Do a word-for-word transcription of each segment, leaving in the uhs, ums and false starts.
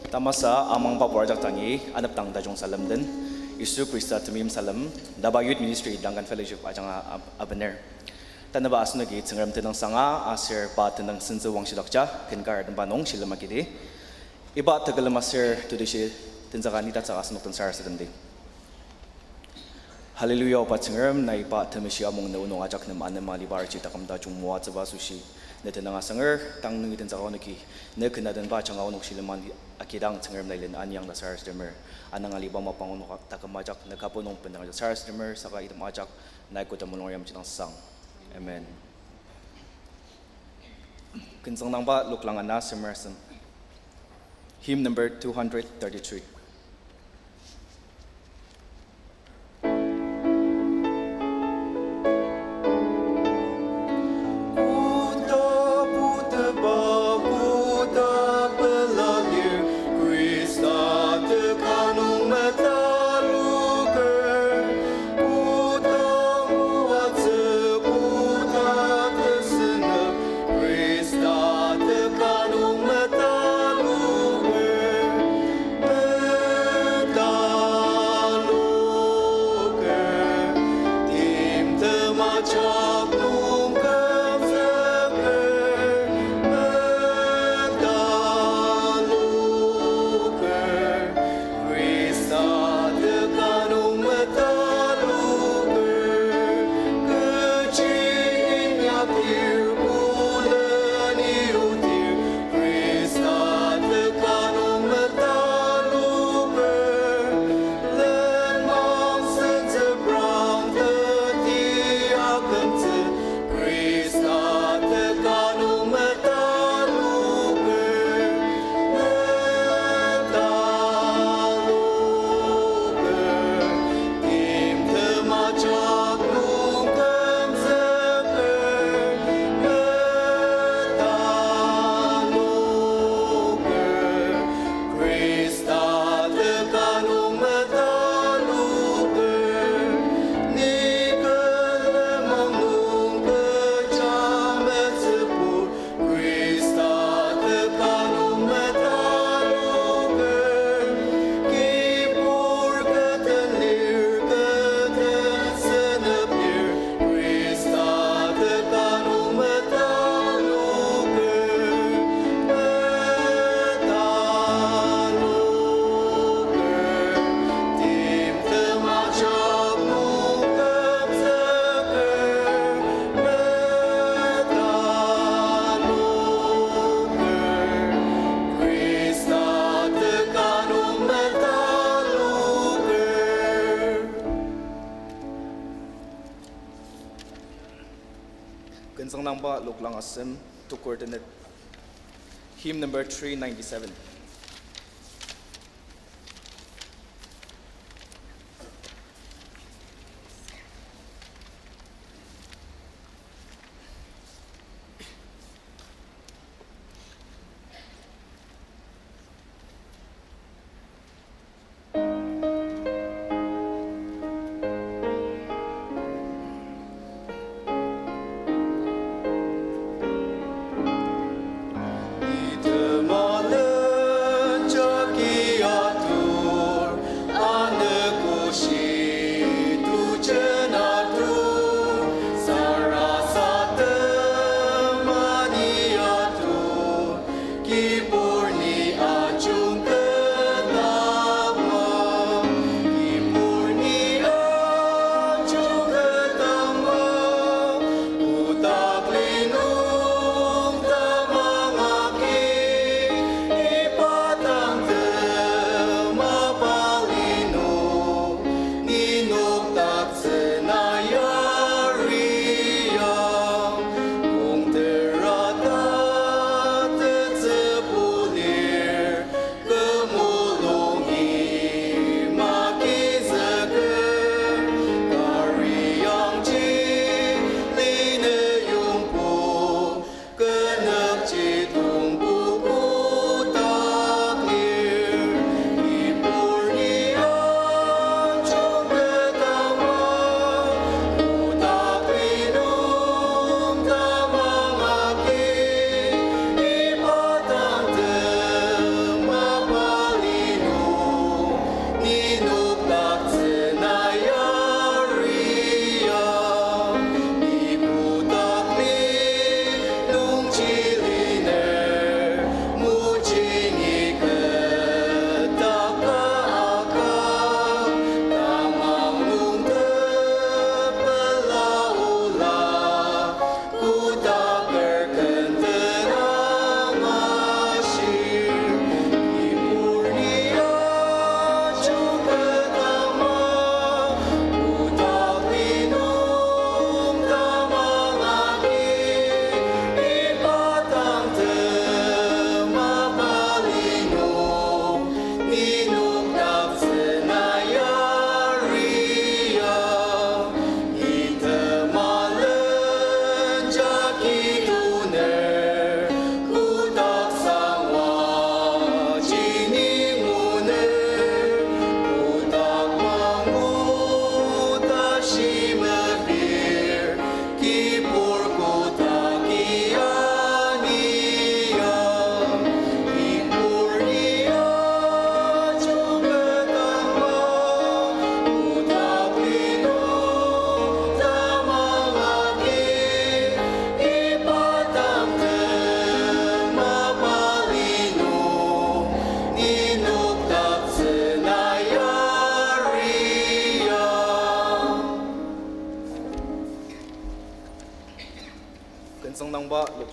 Tamasa amangba pur ajak dangi anepdang tajung salem den, Yisu Khrista temeim salem, DABA Youth Ministry Duncan Fellowship ajanga ab-, abener. Tanüba asenoki Tsüngrem tenüngsanga aser pa tenüng sentsü wangshidakja, ken kar adenba nung shilem agidi. Iba tekülem aser tetushi tenzüka nitatsüka asenok den sarasademdi. Hallelujah, Oba Tsüngrem, nai pa temeshi amung ne onok ajak nem anema liba arji taküm tajung moatsüba asoshi ne tenüng asanger, tang nungi tenzüka onoki ne ken adenba ajanga onok shilem agidang Tsüngrem nai len aniang ta sarasademer. Anang aliba mapang onok taküm ajak ne kübok nung bendang ajak sarasademer, saka item ajak nai koda mulung yamjidang sang. Amen. Ken tsüngdangba Luklang ana semer asem. Hymn number two hundred thirty-three. Ken tsüngdangba Luklang asem tukur tenet. Hymn number three ninety-seven.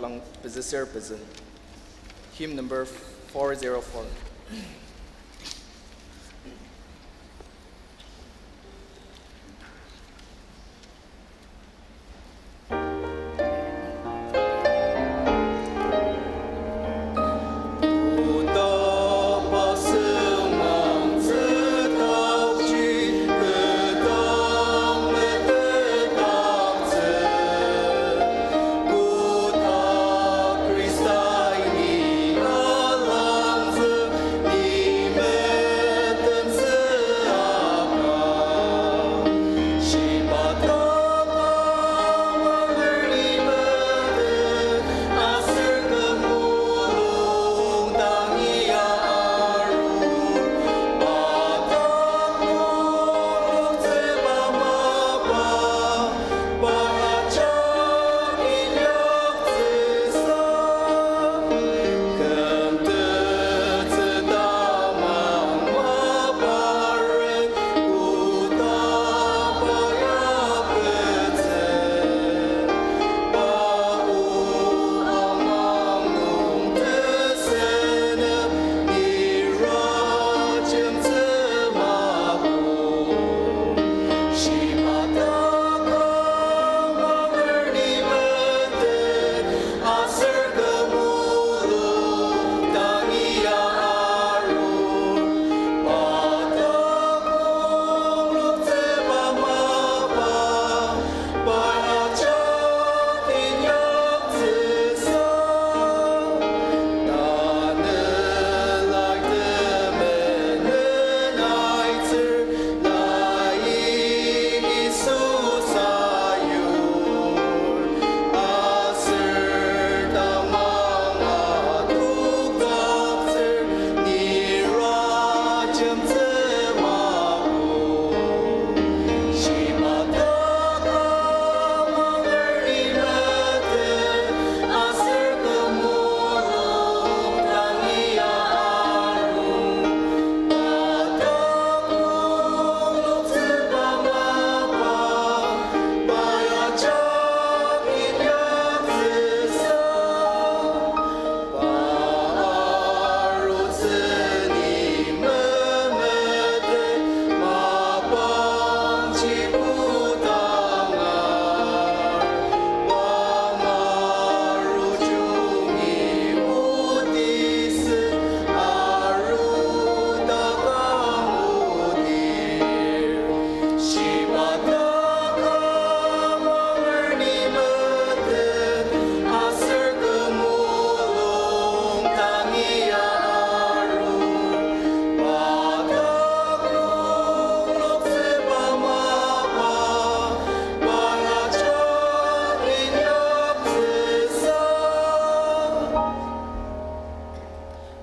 Ang pezü ser pezü. Hymn number four zero four.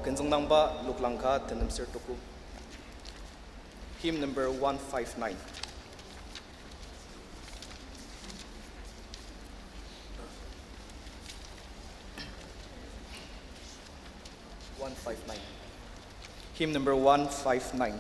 Künzüng nangba luk langka tenem ser tuku. Hymn number one five nine. One five nine. Hymn number one five nine.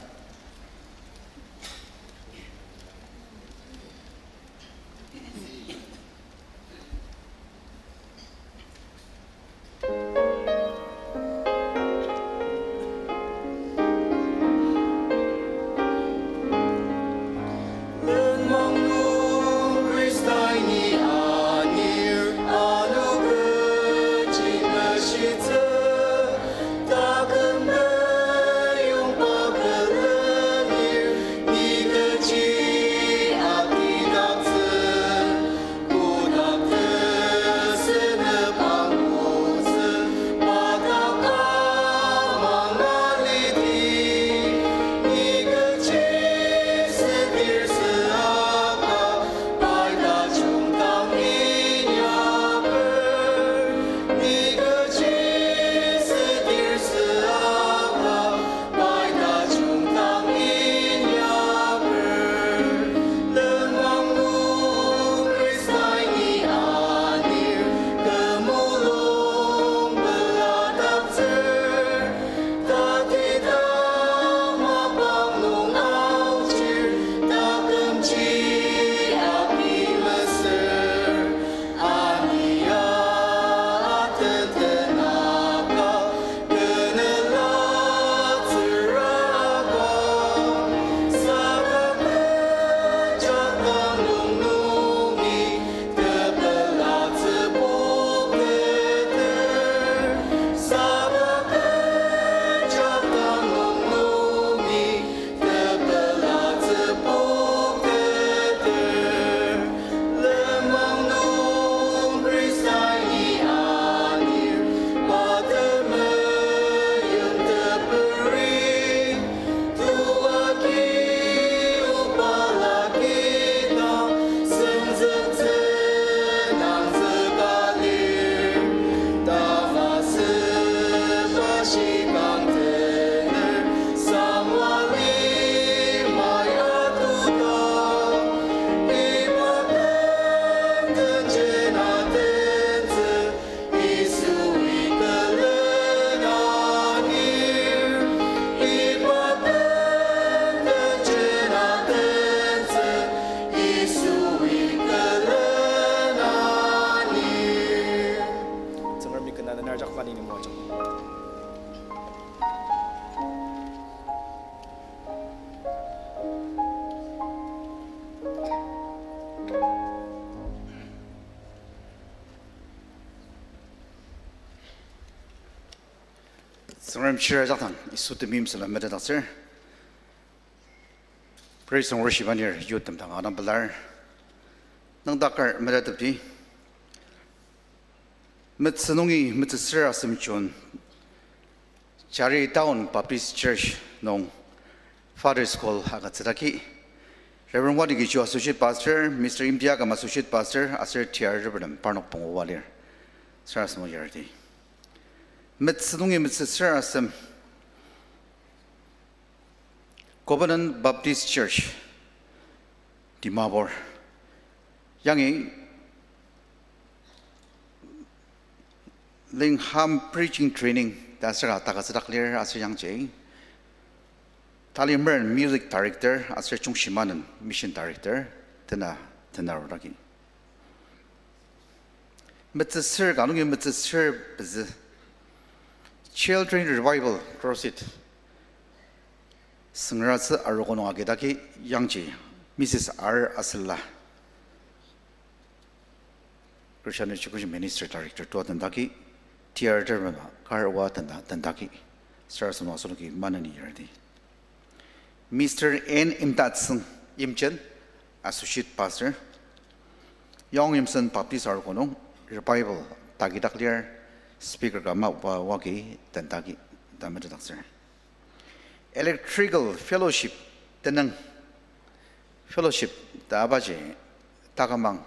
Tsüngrem shira jakdang Yisu temeim süla metetdaktsür. Praise and worship anir youth tem dang anang pelar. Nüngdaker metetepdi. Metsü nungi metsüsür asem chun Jari Town Baptist Church nung Father's Call agütsüdaki, Reverend Wadi Gichu Associate Pastor, Mister Imtiakam Associate Pastor, aser T R Reverend parnok pungu wa lir. Sarasadem yardi. Metsü nungi metsüsür asem Covenant Baptist Church, Dimapur, yangi Lingham Preaching Training ta saka takasüdak lir aser yangji tali meren music director aser Chungshimanen mission director tena, tena rudaki. Metsüsür, ka nungi metsüsür pezü. Children Revival Crusade süngratsü arogo nung agidaki yangji Missus R Asela, Christian Education Minister Director tua tendaki, T R Termema kar oa tenda, tendaki, sarasadem asenoki maneni yardi. Mister N Imtatsüng Imchen, Associate Pastor, Yong Imsen Baptist Arogo nung Revival tagidak lir, speaker ka ma wa wagi tendaki ta metetdaktsür. Electrical Fellowship tenüng, fellowship ta abaji takümang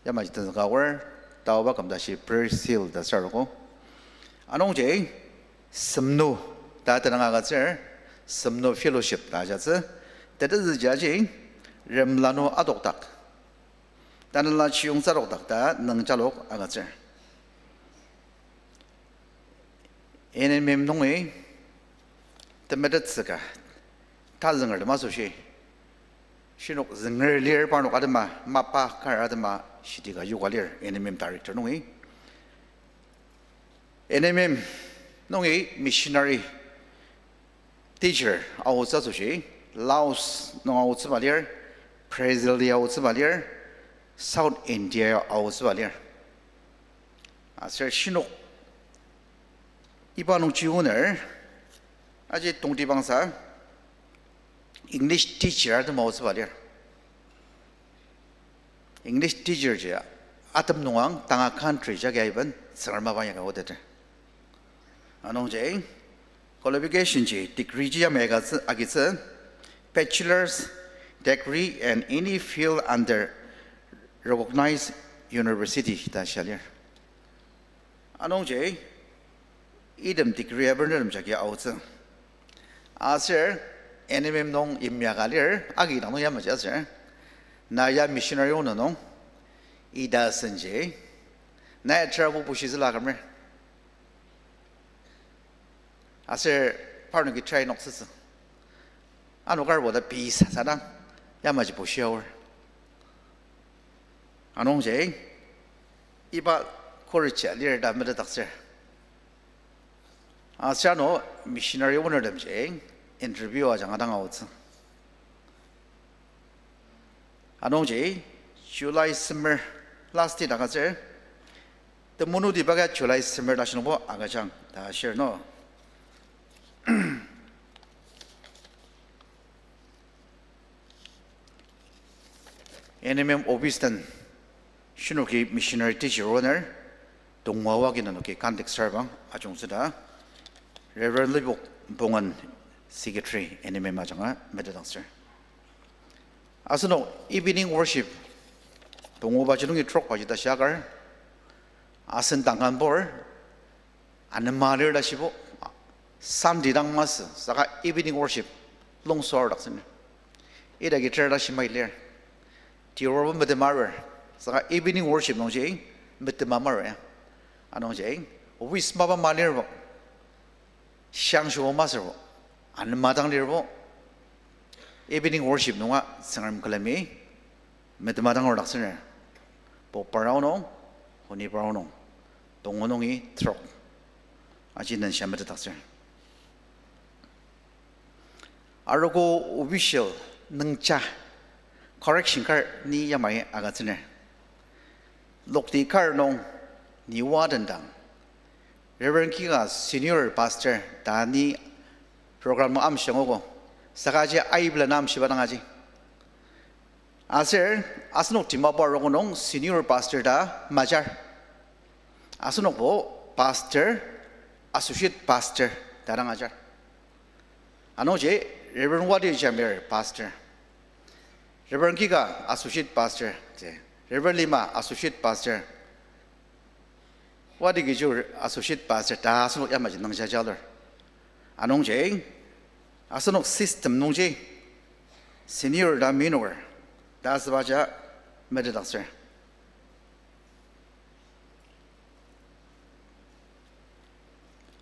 yamaji tenzüka aor, taoba kümtashi prayer seal ta sür arogo. Anungji Semnu ta tenüng agütsür, Semnu Fellowship ta ajatsü, tetezü jaji remlanu adokdak, tanela chiyungtsü adokdak ta nüngjalok agütsür. N M M nungi temetettsüka tazüngertem asoshi, shinok zünger lir parnok atema, mapa kar atema shiti ka yoka lir N M M director nungi. N M M nungi missionary teacher aotsü asoshi, Laos nung aotsüba lir, Brazil-i aotsüba lir, South India aotsüba lir. Aser shinok iba nungji oner, aji tongtibangsa English teacher atem aotsüba lir. English teacher ji atem nungang tanga country jagi aiben Tsüngrem mapa yaka oteter. Anungji qualification ji degree ji yamai agitsü, agitsü bachelor's degree in any field under recognized university ta shia lir. Anungji item degree abernertem jagi aotsü. Aser N M M nung yimya ka lir, agi dang nung yamaji aser, na ya missionary owner nung, ita senji, na ya terabu bushitsüla kümer. Aser parnoki try noktsütsü. Ano karbo ta pei sadang, yamaji bushi aor. Anungji, iba college lir ta metetdaktsür. Aser ano missionary ownertemji interview ajanga dang aotsü. Anungji July semer last date agütsür. Temenutiba ka July semer ta shinungbo agüjang ta shir no. N M M office den shinoki missionary teacher owner tongwa wagi nenoki contact sarbang ajungtsü ta Reverend Lipok Bongan, secretary N M M ajanga metetdaktsür. Asenok evening worship pungubaji nungi trokbaji ta shiakar, asen dangkanbor anema lir ta shibo, Sunday dang masü saka evening worship longsordak sen. Ita guitar ta shimai lir. Tirobo metema arur, saka evening worship nungji metema marur ya. Anungji, office mapa ma lirbo, shiangshibo masürbo, anema dang lirbo, evening worship nunga Tsüngrem külemi metema dang arudaktsüner. Pokpar aonung, honipar aonung, tongo nungi trok, aji nenshia metetdaktsür. Arogo official nüngja correction kar ni yamai agütsüner. Lokti kar nung ni wa dendang Reverend Kika senior pastor ta ni program nung amshiangogo. Saka ji aibela na amshiba dang aji. Aser, asenok Dimapur arogo nung senior pastor ta majar. Asenokbo pastor, associate pastor ta dang ajar. Anungji Reverend Wadi Jamir pastor. Reverend Kika associate pastor, te. Reverend Lima associate pastor. Wadi Kiju associate pastor ta asenok yamaji nangjajalur. Anungji, asenok system nungji, senior ta minor ta asübaja metetdaktsür.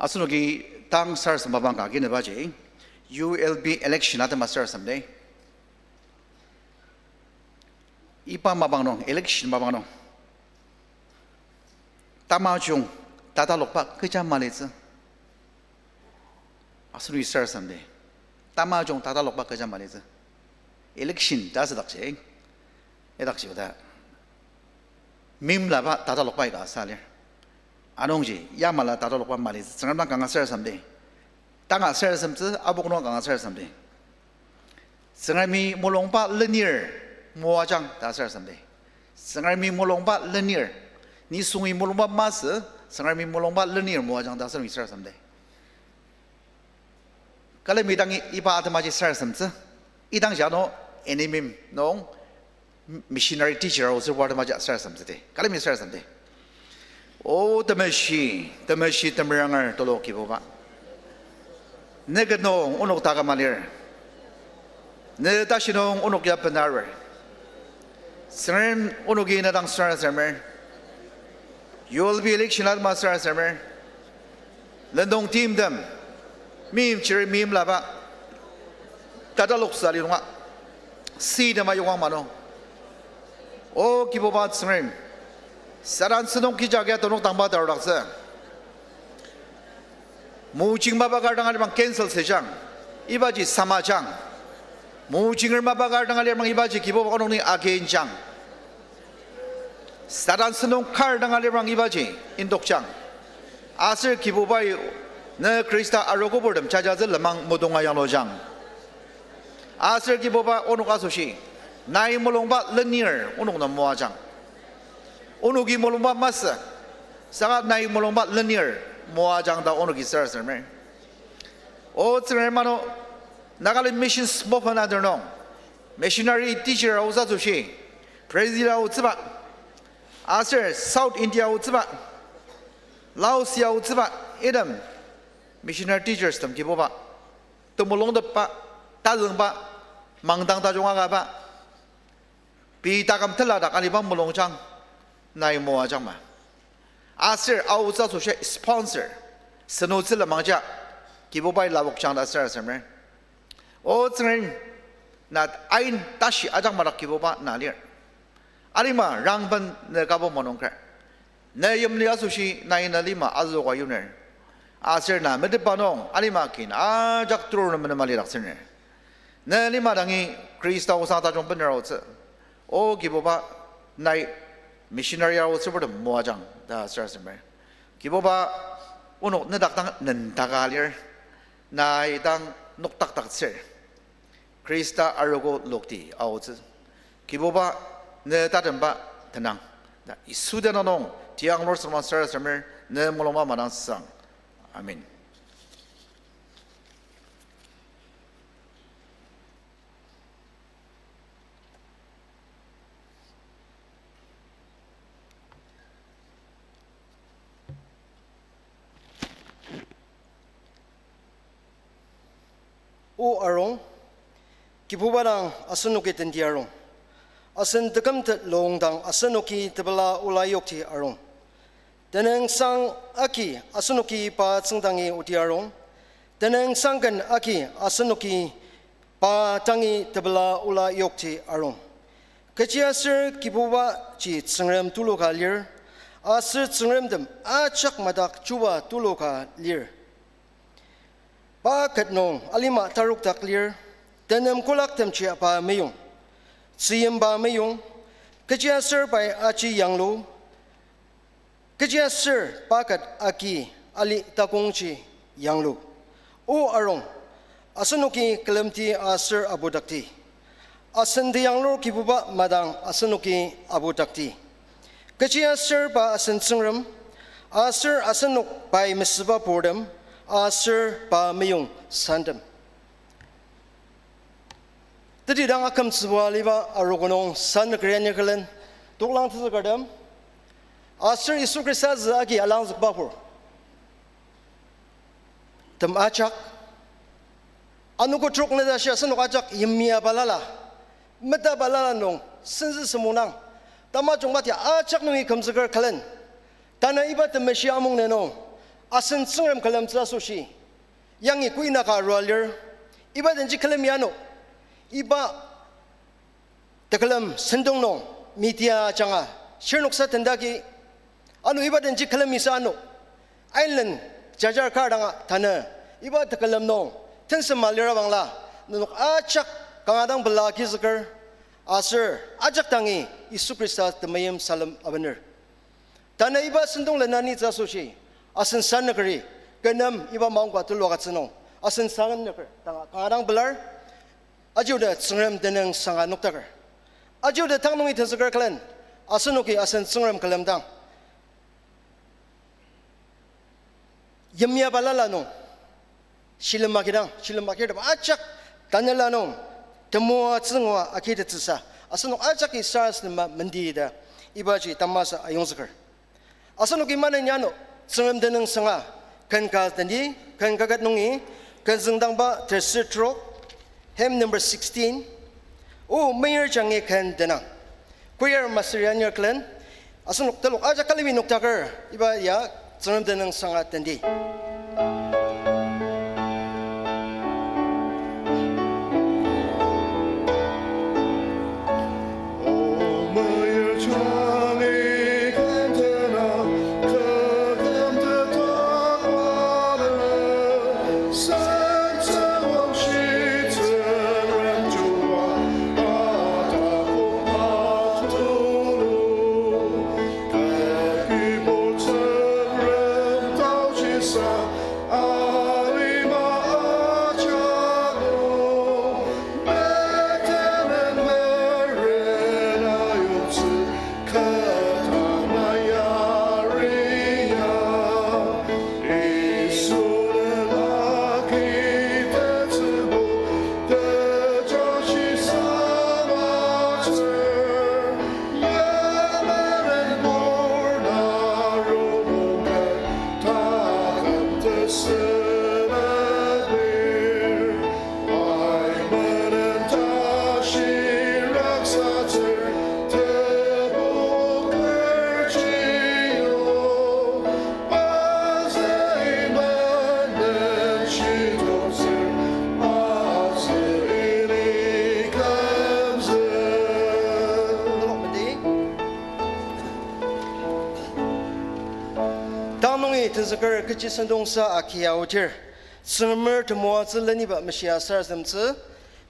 Asenoki tang sarasadem mapang ka agina baji, U L B election atema sarasadem de. Iba mapang nung, election mapang nung, tamajung tatalokba kecha malitsü. Asenoki sarasadem de. Tamajung tatalokba kecha malitsü. Election ta asüdakji, idakji oda meimlaba tatalokba ika sa lir. Anungji yamala tatalokba malitsü. Tsüngrem dang kanga sarasadem de. Tanga sarasademtsü, abok nung kanga sarasadem de. Tsüngremi mulungba lenir moajang ta sarasadem de. Tsüngremi mulungba lenir. Nisungi mulungba masü, Tsüngremi mulungba lenir moajang ta asenok sarasadem de. Külemi dangi iba atemaji sarasademtsü. Idangji ano N M M nung missionary teacher aotsü war atemaji sarasademtsü de. Külemi sarasadem de. O temeshi, temeshi temeranger tulu Kibuba, ne ket nung onok taküm alir. Ne tashi nung onok ya benarer. Tsüngrem onoki ne dang sarasademer. U L B election atema sarasademer. Lendong timtem, meimchir meimlaba, tataloksa li nunga, sitema yokang mano. O Kibuba Tsüngrem, Satan sentong kija kia tonok tangba tarudaktsü. Mojing mapa kar dang alirang cancel sejang, ibaji samajang. Mojinger mapa kar dang alirang ibaji Kibuba onok ni aginjang. Satan sentong kar dang alirang ibaji indokjang. Aser Kibubai ne Khrista arogoburtem jajatsü lenmang mudonga yanglujang. Aser Kibuba onok asoshi, nai mulungba lenir onok nem moajang. Onoki mulungba masü, saka nai mulungba lenir moajang ta onoki sarasademer. O Tsüngrem ano, Nagaland Missions Movement ader nung, missionary teacher aotsü asoshi, Brazil aotsüba, aser South India aotsüba, Laos ya aotsüba, item missionary teachers tem Kibuba, temulungtepba, tazüngba, mangdang tajung agaba, pei taküm teladak aliba mulungjang, nai moajangma. Aser aotsü asoshi sponsor, senotsü lenmangja, Kibubai lapokjang ta sarasademer. O Tsüngrem, na ain tashi ajak madak Kibuba na lir. Alima rangben ne kabo monungker. Ne yimli asoshi nai na lima azüoka yuner. Aser na metetba nung alima kin ajak turur ne menema lidaktsüner. Ne lima dangi Khrista osang tajung bener aotsü. O Kibuba, nai missionary aotsüburtem moajang ta sarasademer. Kibuba, onok nedak dang nendaka lir. Nai dang nokdakdaktsür. Khrista arogo lokti aotsü. Kibuba, ne tatemba tenang. Na Yisu tenüng nung tiang lur süngma sarasademer, ne mulungba madang sang. Amen. O arung, Kibuba dang asenoki tenti arung. Asen tekümtet lung dang asenoki tepela ola yokti arung. Tenüngsang agi asenoki pa tsüngdangi oti arung. Tenüngsang ken agi asenoki pa dangi tepela ola yokti arung. Kechiaser Kibubaji Tsüngrem tulu ka lir, aser tsüngremtem ajak madak chuba tulu ka lir. Pa ket nung alima tarokdak lir, tenem kolaktemji pa meyong, tzüyimba meyong, kechiaser pai aji yanglu, kechiaser pa ket agi ali takongji yanglu. O arung, asenoki külemti aser aputakti. Asen teyanglur Kibuba madang asenoki aputakti. Kechiaser pa asen Tsüngrem, aser asenok pai mesüba purtem, aser pa meyong santem. Tetidang akümtsüba aliba arogo nung sanükeri anir külen, toklang tenzükertem, aser Yisu Khrista zü agi alangzükba pur. Tem ajak, anogo trok nü tashi asenok ajak yimya balala, meta balala nung, senzü semung dang, tamajungba tia ajak nungi kümzüker külen, tanü iba temeshi amung nü nung, asen Tsüngrem külemtsü asoshi, yangi kuinaka arua lir, iba denji külemi ano, iba tekülem sentong nung, media ajanga, shirnoksa tendaki, ano iba denji külemisa ano, island jajar kar danga tanü, iba tekülem nung, tensema lira bangla, nenok ajak kanga dang pela agizüker, aser ajak dangi Yisu Khrista temeim salem abener. Tanü iba sentong lenani tsü asoshi, asen sanükeri, kü nem iba maongka tulu agütsü nung, asen sanüker, tanga kanga dang pelar, ajiuda Tsüngrem tenüng sanga noktaker. Ajiuda tang nungi tenzüker külen, asenoki asen Tsüngrem külemdang yimya balala nung, shilem agidang, shilem agidang ajak tanela nung, temoatsü ngua agitettsüsa, asenok ajaki sarasadema mendita, ibaji tamasa ayongzüker. Asenoki maneni ano, Tsüngrem tenüng sanga, ken ka tendi, ken kaket nungi, ken züngdangba tersür trok, hymn number sixteen, O meyir jangi ken tenang. Choir master ya anir külen, asenok telok ajak külemi noktaker, iba ya Tsüngrem tenüng sanga tendi. Tang nungi tenzüker kechi sentongsa akia otir, Tsüngremer temoatsü leniba meshia sarasademtsü,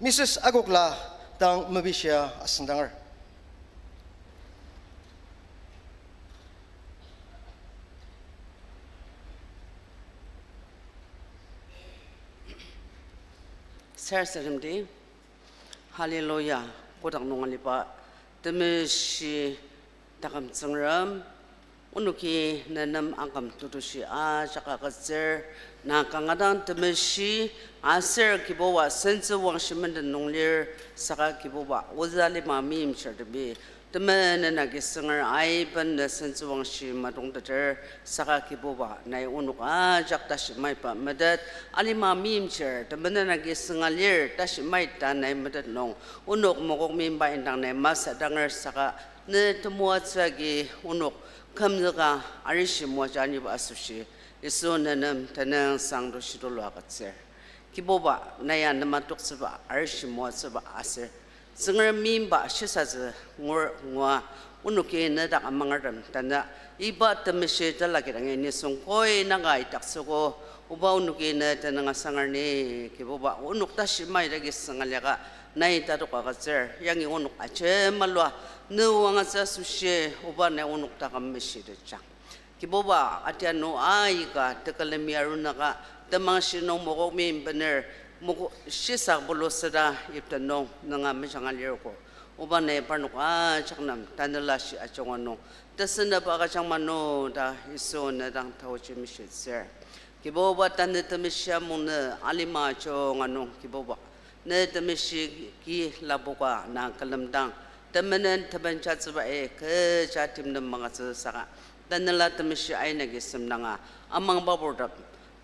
Missus Agokla dang mepishia asüngdanger. Sarasademdi, Hallelujah, kotak nung aliba, temeshi taküm Tsüngrem, onoki nenem aküm tetushi ajak agütsür, na kanga dang temeshi, aser Kibuba sentsü wangshi menden nung lir, saka Kibuba ozü alima meimchirtemi, temenen agi sünger aiben ne sentsü wangshi matongteter, saka Kibuba nai onok ajak tashi maiba metet, alima meimchir, temenen agi sünga lir, tashi maita nai metet nung, onok mokok meimba indang nai masü danger saka, ne temoatsü agi onok kümzüka arishi moaja aniba asoshi, Yisu nenem tenüngsang to shitulu agütsür. Kibuba, na ya nema toktsüba arishi moatsüba aser, Tsüngrem meimba shisatsü ngur ngua, onoki ne dak amangertem tanü, iba temeshi telakidangi nisung koi nanga idaktsüogo, oba onoki ne tenüng asanger ni, Kibuba, onok tashi maidagi sünga liaka, nai tatok agütsür, yangi onok ajemalua, ne o angatsü asoshi, oba nai onok taküm meshitejang. Kibuba, atianu aika tekülemi arunaka, temangshi nung mokok meimbener, moko shisa bulu süda ipten nung nunga mejanga lirko. Oba nai parnok ajak nem tanela shi ajunga nung tesünep agüjang mano ta Yisu ne dang taoji mishitsür. Kibuba, tanü temeshi amungnü alima ajunga nung Kibuba, ne temeshi ki lapoka na külemdang, temenen tebenjatsüba-i kecha timtem magütsü saka, tanela temeshi aina ki semdanga, amangbapurtem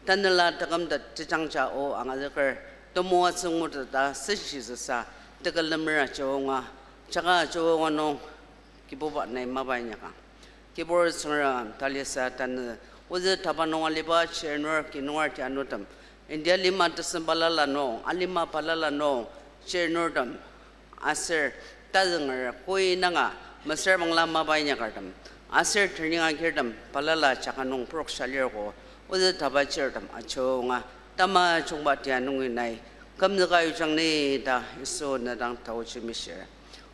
tanela tekümtet tejangja o angazüker, temoatsü nguteta senshitsüsa, tekülemer ajunga, jaka ajunga nung Kibuba nai mapa inyakang. Kibur Tsüngrem, talisa tanü, ozü taba nung aliba chirnur kinungerti anutem, India lima tesem balala nung, alima balala nung, chirnurtem, aser tazünger koi nanga mesüra bangla mapa inyakertem, aser training agirtem balala jaka nung puroksa lirko, ozü taba chirtem ajunga, tamajungba tia nungi nai kümzüka yujang ni ta Yisu ne dang taoji mishir.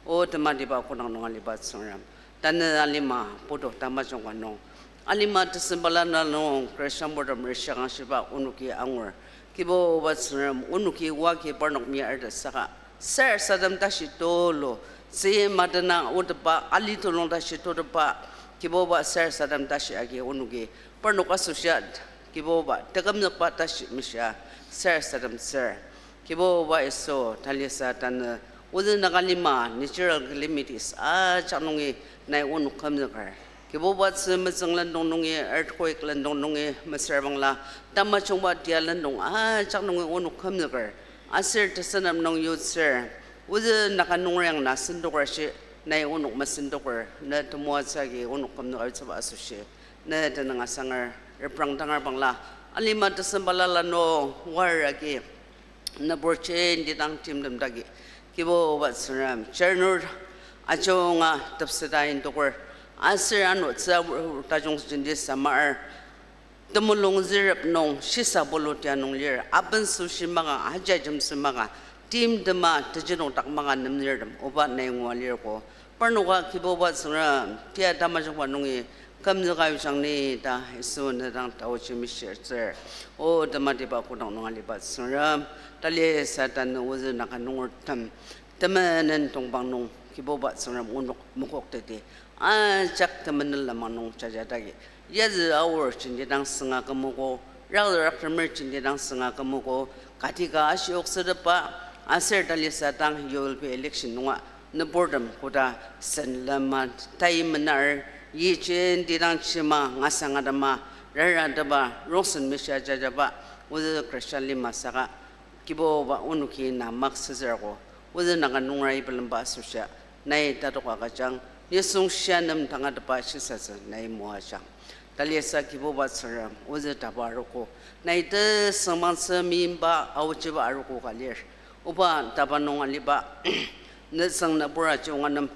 O tematiba kodang nung aliba Tsüngrem, tanü alima putu tamajungba nung, alima tesem balala nung Christian burtem rishikangshiba onoki angur. Kibuba Tsüngrem, onoki waki parnok mi arda saka, sarasadem tashi tulu, tzü madena otepa, ali tulung tashi tutepa, Kibuba sarasadem tashi agi onoki parnok asoshia, Kibuba tekümzükba tashi mishia sarasadem tsür. Kibuba Yisu, talisa tanü, ozü Naga lima natural calamities ajak nungi nai onok kümzüker. Kibuba, tzü metsüng lendong nungi, earthquake lendong nungi, mesüra bangla tamajungba tia lendong ajak nungi onok kümzüker. Aser tesünep nung yutsür, ozü Naga nunger yang na sendoker shi, nai onok mesendoker, ne temoatsü agi onok kümzüka yutsüba asoshi, ne tenüng asanger, reprang tangar bangla, alima tesem balala nung war agi, nübur jenti dang timtem dagi, Kibuba Tsüngrem, chirnur ajunga tepseta indoker, aser ano tzü tajung jenti samar, temulung zürep nung shisa bulu tia nung lir, aben süshi maka, aja jemsü maka, timtema teji nung dak maka nemzürtem, Oba nai ngua lirko. Parnoka Kibuba Tsüngrem, tia tamajungba nungi kümzüka yujang ni ta Yisu ne dang taoji mishitsür. O tematiba kodang nung aliba Tsüngrem, talisa tanü ozü Naga nungertem temenen tongpang nung Kibuba Tsüngrem onok mokok teti, ajak temenen lenmang nung jajadagi, yazü aor jenti dang sünga kümogo, rakzü rakremer jenti dang sünga kümogo, katika ashi oksütepa, aser talisa dang U L B election nunga nüburtem koda sen lema tai menar, yi jenti dang chima ngasangatema, raratepa, rongsen mishia jajaba, ozü Christian lima saka, Kibuba onoki na maksüzürko, ozü Naga nungera ibelemba asoshia, nai tatok agüjang, nisung shia nem tangatetba shisatsü nai moajang. Talisa Kibuba Tsüngrem, ozü taba arogo, nai tesüngmangtsü meimba aochiba arogo ka lir. Oba taba nung aliba, nütsüng nübur ajunga nem,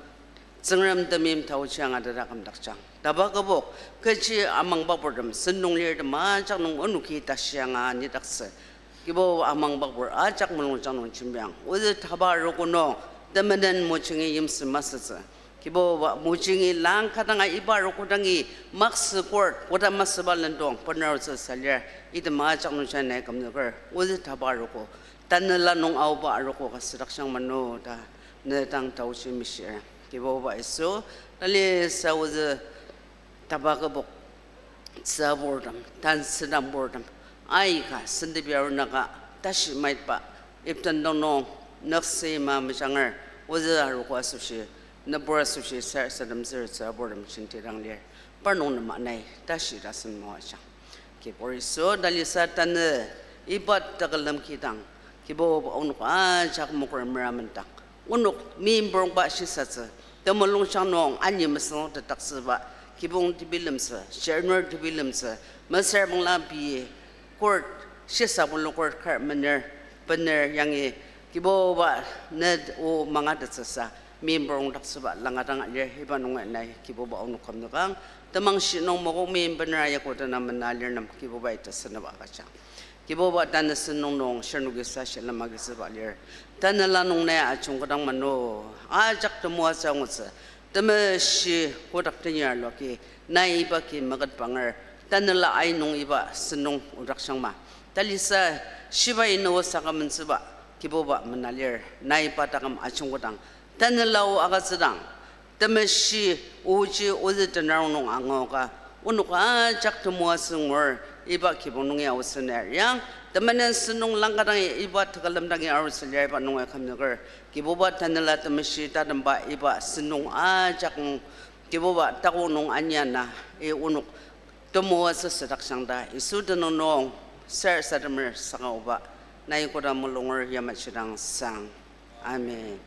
Tsüngrem temeim taochi angateta kümdakjang. Taba kübok, kechi amangbapurtem, sentong lirtem ajak nung onoki tashi anga nidaktsü. Kibuba amangbapur ajak mulungjang nung jembiang. Ozü taba arogo nung, temenen mojingi yimsü masütsü. Kibuba mojingi langka danga iba arogo dangi maksü court, koda masüba lendong, benarutsü salir, item ajak nung janai kümzüker, ozü taba arogo, tanela nung aoba arogo ka südakjang mano ta, ne dang taochi mishir. Kibuba Yisu, talisa ozü taba kübok, tsüburtem, tansüdangburtem, aika sentepi arunaka, tashi maitba, ipten dong nung, nüksi ma mejanger, ozü arogo asoshi, nübur asoshi sarasademtsür tsüburtem jenti dang lir, parnok nem anai tashi tasen moajang. Kibur Yisu, talisa tanü, iba tekülem kidang, Kibuba onok ajak mokur mera mendang, onok meimburongba shisatsü, temulungjang nung ani mesüngdaktsüba, kibong tebilemtsü, chirnur tebilemtsü, mesüra bangla pei court, shisa bulu court kar mener, bener yangi, Kibuba ne o mangatettsüsa, meimburongdaktsüba langa dang alir, iba nungi nai Kibuba onok kümzükang, temangshi nung mokok meimbener ayako tena mena alir nem Kibubai tesünep agüjang. Kibuba tanü sentong nung shirnokisa shilem agizüba lir. Tanela nung nai ajungketang mano, ajak temoatsü angutsü, Temeshi kotak tenyar loki, nai iba ki meket banger, tanela ai nung iba senung odakjangma. Talisa shibai no saka mensüba, Kibuba menalir, nai pa taküm ajungkodang, tanela o agütsüdang, temeshi oji ozü tenarong nung angoka, onok ajak temoatsü ngur, iba kibong nungi aotsü nai ariang, temenen senung langka dangi iba tekülem dangi arutsü lir iba nungi kümzüker, Kibuba tanela temeshi tatemba iba senung ajak nung, Kibuba takok nung ania na, i onok temoatsü sadakjang ta, Yisu tenüng nung sarasademer saka oba, nai koda mulunger yamai shidang sang. Amen.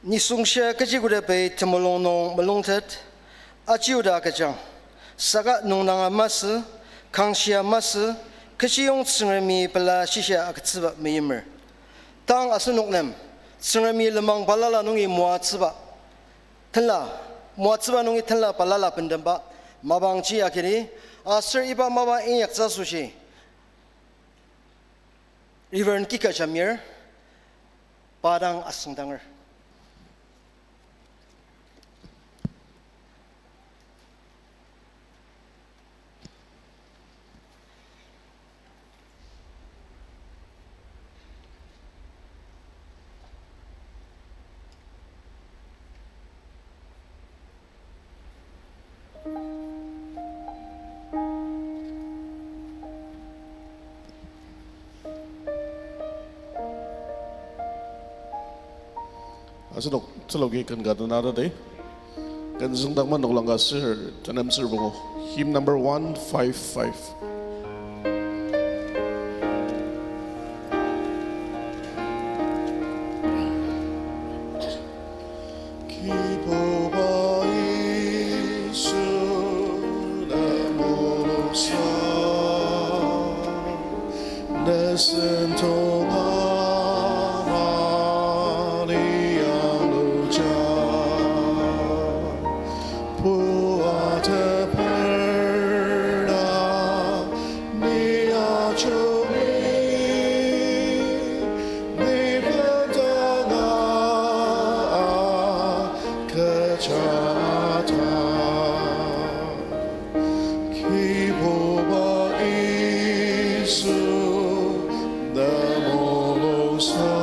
Nisung shia kechi koda pei temulung nung mulungtet, aji oda agüjang, saka nungdanga masü, kangshia masü, kechiyong Tsüngremi pela shishia agütsüba meimer. Tang asenok nem, Tsüngremi lenmang balala nungi moatsüba, tenla, moatsüba nungi tenla balala bendemba, mapangji agidi, aser iba mapa inyaktsü asoshi, Reverend Kika Jamir, pa dang asüngdanger. Asenok tsüloki ken ka dena tati. Ken züngdakma noklang ka sür, tenem sür pungu. Hymn number one five five. Kibuba Yisu, ne mulungsa, ne sentong ama ni angluja. Pua teperna ni ajungi, ni bendanga kechata. Kibuba Yisu, ne mulungsa,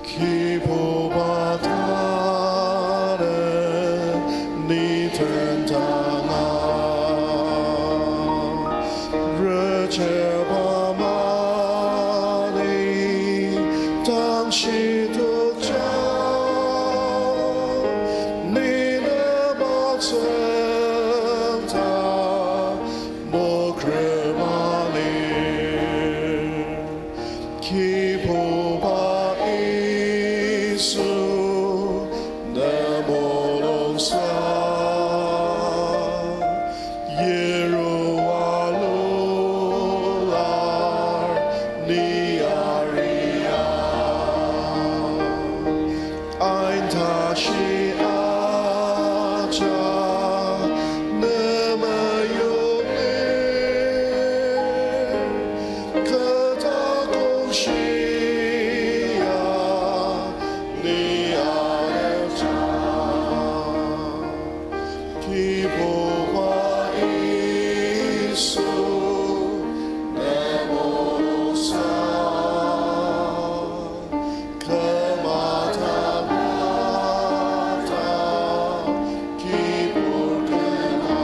Kibuba tare ni tendanga, recheba mali tang shidukja, ni ne matsepta mokrema lir. Kibuba Yisu, ne mulungsa, yirua lular ni aria. Ain tashi ajak ne meyulir, kü takong shia ni alepja. Kibuba Yisu, ne mulungsa, kümata mata kibur kena,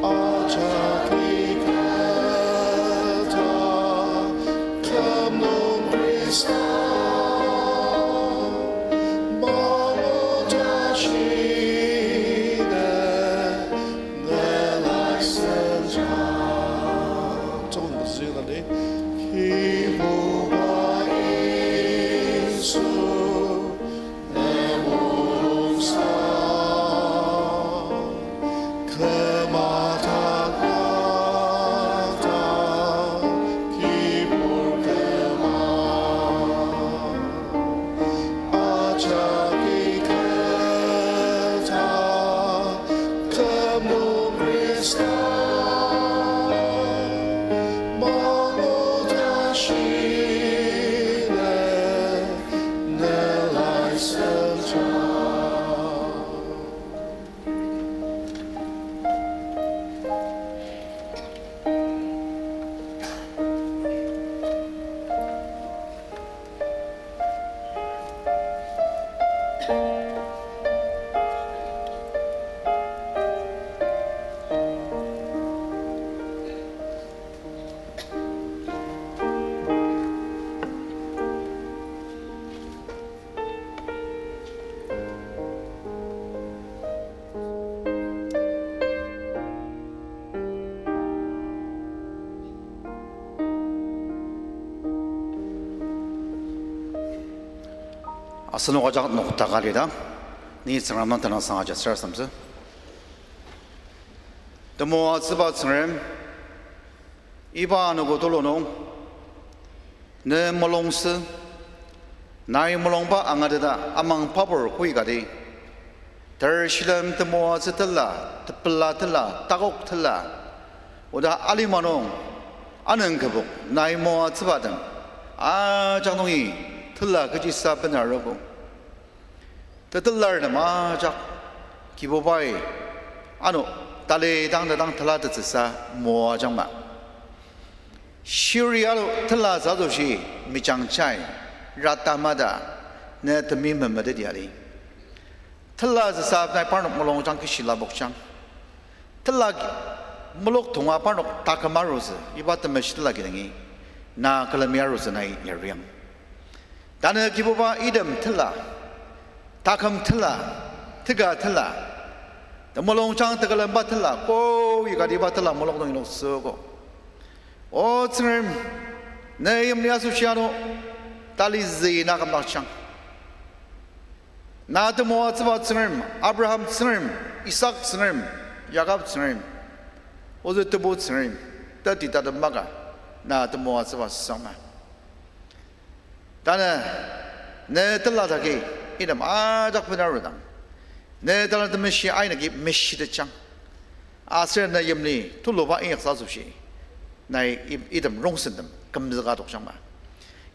ajak iketa küm nung Khrista mangu ta shiner. Kibuba Yisu, ne mulungsa, kümata kata kibur kema. Asenok ajak nokdaka lidang, ni Tsüngrem dang tenüngsang ajak sarasademtsü. Temoatsüba Tsüngrem, iba anogo tulu nung, ne mulungtsü, nai mulungba angateta amang pabur kü kati, ter shilem temoatsü tela, tepela tela, takok tela, oda alima nung, anüng kübok, nai moatsübatem, ajak nungi, tela kechisa benarogo. Tetelartem ajak, Kibubai, ano, tali dang ta dang telatettsüsa moajangma. Shiri ano tela tsü asoshi, mijang chai, rata mada, ne temi memeteti ali. Tela tsüsa nai parnok mulungjang kishi lapokjang. Tela ki-, mulok tonga parnok taküm arutsü, iba temeshi tela kidangi, na külemi arutsü nai yariang. Tanü Kibuba item tela, taküm tela, teka tela, temulungjang tekülemba tela, ko ikatiba tela mulok nung inoktsüogo. O Tsüngrem, ne yimli asoshi ano, tali züi na kümdaktsüang. Na temoatsüba Tsüngrem, Abraham Tsüngrem, Isak Tsüngrem, Jakob Tsüngrem, ozü tebu Tsüngrem, teti tatem maka, na temoatsüba sangma. Tanü, ne tela dagi, item ajak bena arudang. Ne tela temeshi aina ki meshitetjang. Aser ne yimli tuluba inyaksa asoshi. Nai i-, item rongsentem kümzüka tokjangma.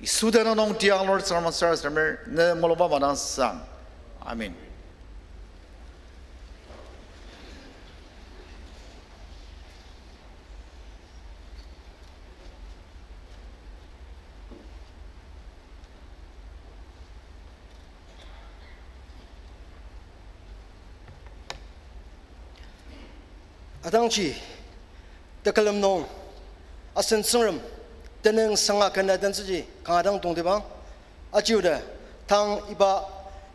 Yisu tenüng nung tiang Lord Tsüngrem sarasademer ne mulungba madang sang. Amen. Atangji, tekülem nung, asen Tsüngrem, tenüng sanga ken atentsüji kanga dang tongtibang, ajiuda, tang iba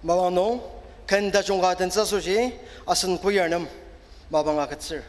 mapang nung, ken tajung ka atentsü asoshi, asen choir nem, mapang agütsür.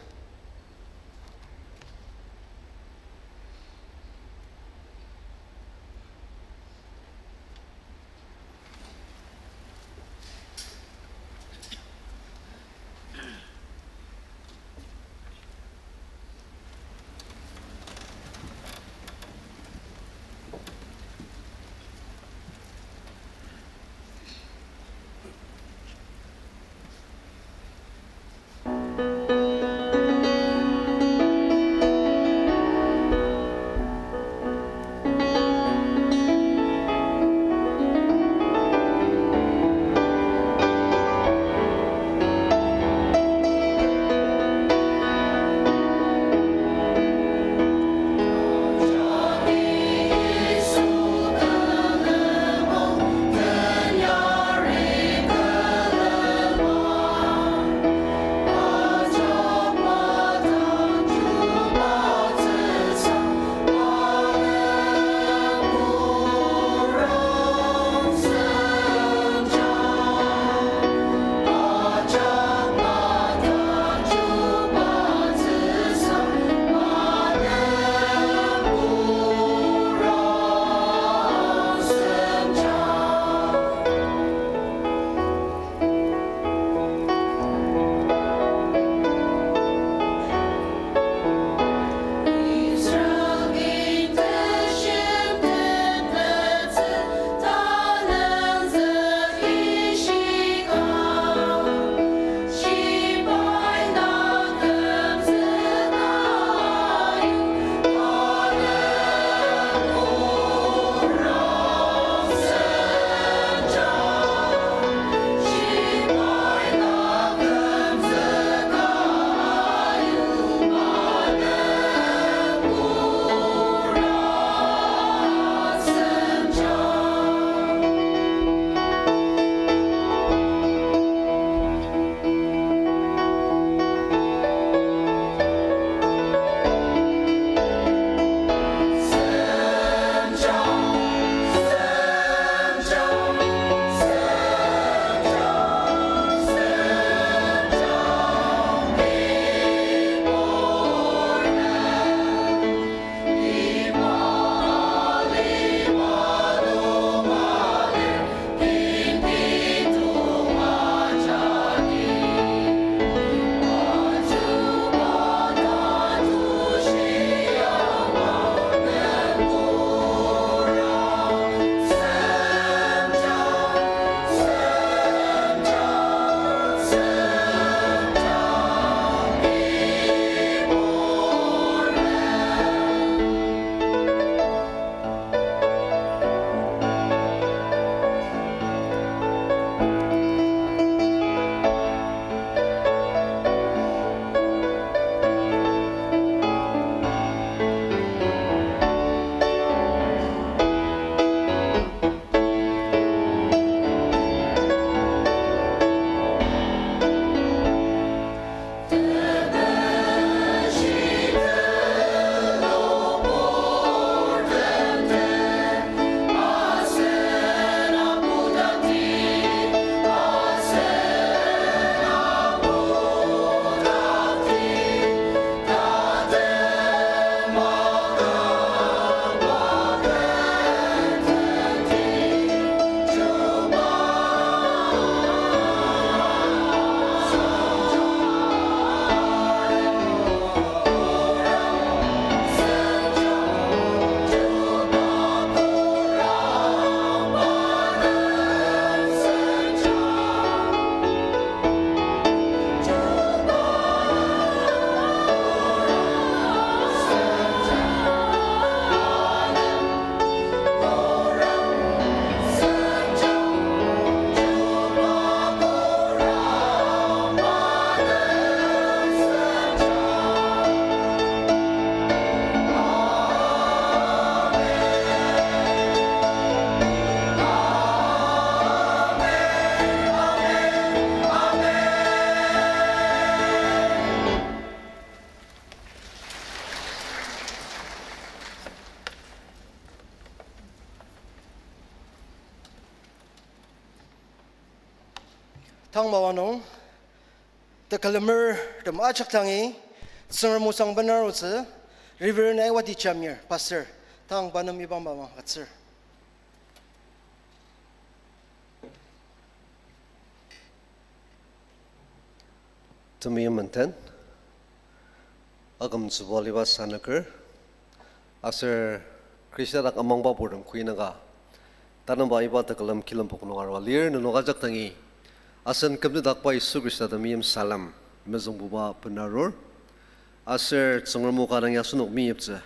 Tang mapang nung, tekülemertem ajak dangi, Tsüngrem osang bena arutsü, Reverend Aiwati Jamir, Pastor, tang pa nem iba mapang agütsür. Temeim menden, akümtsüba aliba sanüker, aser Khrista dak amangba purtem kuinaka, tanüba iba tekülem kilempok nung arua lir nenok ajak dangi, asen kümtedakba Yisu Khrista temeim salem mezüngbuba bena arur. Aser Tsüngrem o ka dang ya asenok meyiptsü.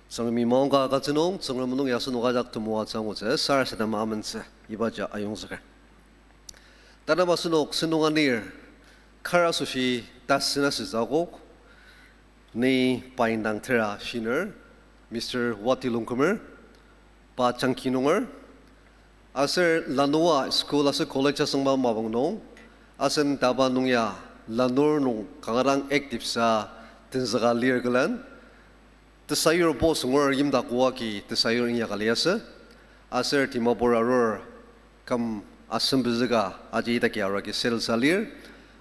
Tsüngremi maongka agütsü nung, Tsüngrem nung ya asenok ajak temoatsü angutsü, sarasadem amentsü, ibaji ayongzüker. Tanüba asenok sentong anir, kar asoshi tasen asütsü akok, ni pa indang tera shiner, Mister Wati Longkumer, pa Changki nunger, aser lanua school aser college asüngba mapang nung, asen taba nung ya lanur nung kanga dang active sa tenzüka lir külen, tesayur bo süngor yimdak oa agi tesayur inyaka liasü. Aser Dimapur arur küm asem pezüka aji idaki arua agi settle sa lir.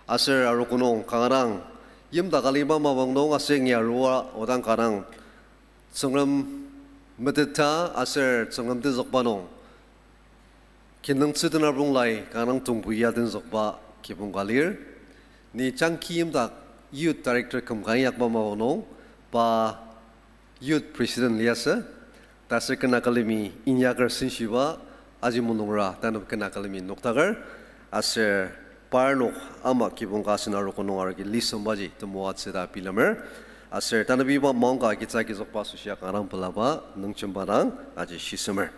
Aser arogo nung kanga dang yimdak aliba mapang nung aser yangi arua odang kanga dang Tsüngrem meteta aser Tsüngrem tenzükba nung kinungtsü tenabong lai kanga dang tongpui ya tenzükba kibong ka lir. Ni Changki yimdak youth director küm ka inyakba mapang nung pa youth president liasü. Taser kena külemi inyaker senshiba aji mulungra tanü kena külemi noktaker. Aser parnok ama kibong ka asen arogo nung arogi lisembaji temoatsü ta bilemer. Aser tanü iba maongka agitsü agizükba asoshi kanga dang pelaba nungjemba dang aji shisemer.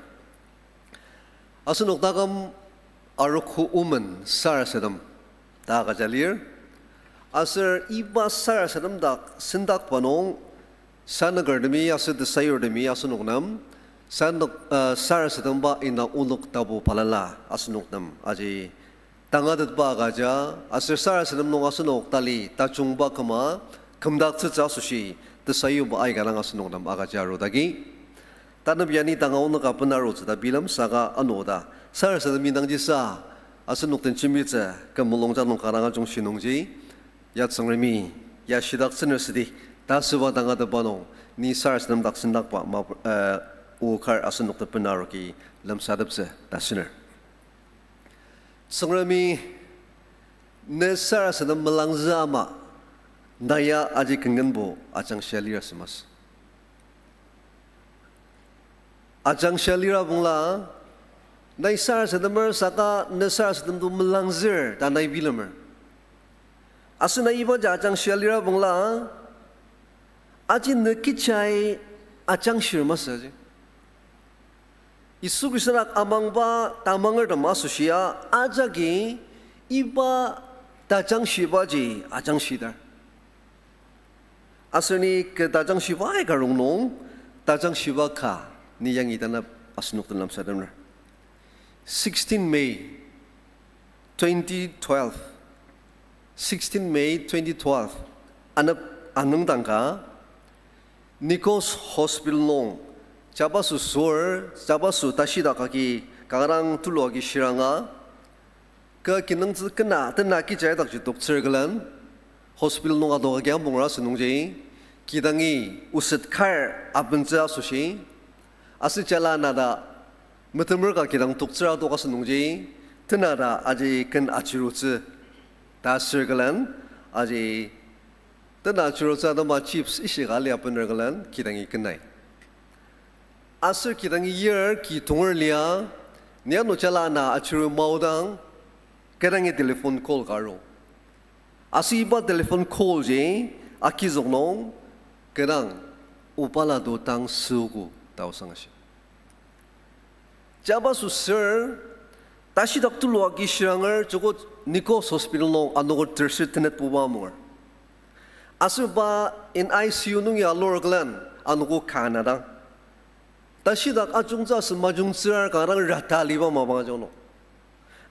Asenok taküm arogo omen sarasadem ta agüja lir. Aser iba sarasadem dak sendakba nung sanükertemi aser tesayurtemi asenok nem sanük, uh, sarasademba ina onok tapu balala asenok nem aji tangatetba agüja, aser sarasadem nung asenok tali tajungba küma kümdaktsütsü asoshi tesayuba aika dang asenok nem agüja arudagi. Tanü yani tanga onok aben arutsü ta bilem saka ano ta sarasadem indangji sa asenok den jembitsü kü mulungjang nung kanga dang ajungshi nungji, ya Tsüngremi ya shidaktsüner südi ta asüba tangatetba nung ni sarasadem dak sendakba ma, eh, o kar asenok ta bena arogi lemsateptsü ta süner. Tsüngremi ne sarasadem melangzü ama, na ya aji kengenbo ajangshia lira semas. Ajangshia lira bangla, nai sarasademer saka ne sarasadem to melangzür ta nai bilemer. Aser nai ibaji ajangshia lira bangla, aji ne kechi ajangshir masü aji. Yisu Khrista dak amangba tamangertem asoshia ajaki iba tajangshibaji ajangshidar. Aser ni kü tajangshiba aika rongnung, tajangshiba ka ni yangi tanep asenok den lemsademer. Sixteen May twenty twelve, sixteen May twenty twelve, anep anüngdang ka, Nikos Hospital nung, jabaso süor, jabaso tashidak agi, kanga dang tulu agi shiranga, kü kinungtsü kena tena kechi idakji toktsür külen, hospital nung adok agi amungra asünungji, kidangi oset kar abentsü asoshi, aser jala nata metemer ka kidang toktsür adok asünungji, tena ta aji ken achirutsü ta asür külen, aji tena achirutsü atema chips ishika lia bener külen kidangi ken nai. Aser kidangi yir ki tonger lia, ni ano jala na achiru maodang, kü dangi telephone call ka aru. Aser iba telephone call ji, akizük nung, kü dang, obala to tang süogo, ta osang ashi. Jabaso süor, tashidak tulu agi shiranger joko Nikos Hospital nung anogo terser tenetbuba amunger. Aser pa N I C U nung ya alur külen anogo ka ana dang. Tashidak ajungtsü asü majungtsürar kanga dang rata aliba mapang ajung nung.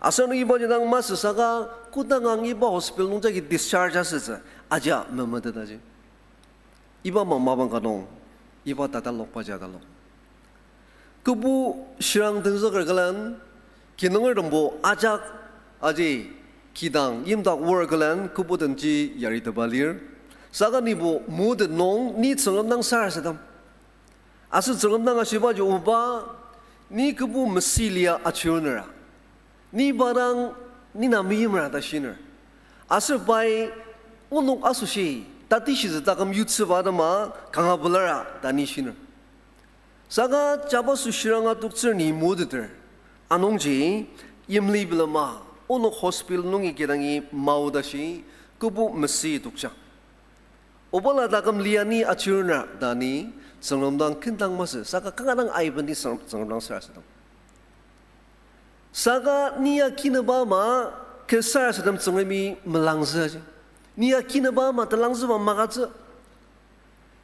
Aser nung ibaji dang masü saka kodang ang iba hospital nungjagi discharge asütsü, aji memetetaji. Iba ma mapang ka nung, iba tatalokbaji atalok. Kübu shirang tenzüker külen, kinungertembo ajak aji kidang yimdak wor külen kübu denji yaritepa lir. Saka nibo motet nung ni Tsüngrem dang sarasadem. Aser Tsüngrem dang ashibaji, Oba, ni kübu mesi lia achirunera, ni pa dang ni na meimra ta shiner. Aser pai onok asoshi tatishitsü taküm yutsüba atema kanga pelara ta ni shiner. Saka jabaso shiranga toktsür ni moteter. Anungji yimli bilema onok hospital nungi kidangi mao tashi kübu mesi tokjang. Obala taküm lia ni achirunera ta ni Tsüngrem dang kendang masü, saka kanga dang aiben ni Tsüngrem, Tsüngrem dang sarasadem. Saka ni ya kinüba ama kü sarasadem Tsüngremi melangzü aji. Ni ya kinüba ama telangzüba magütsü.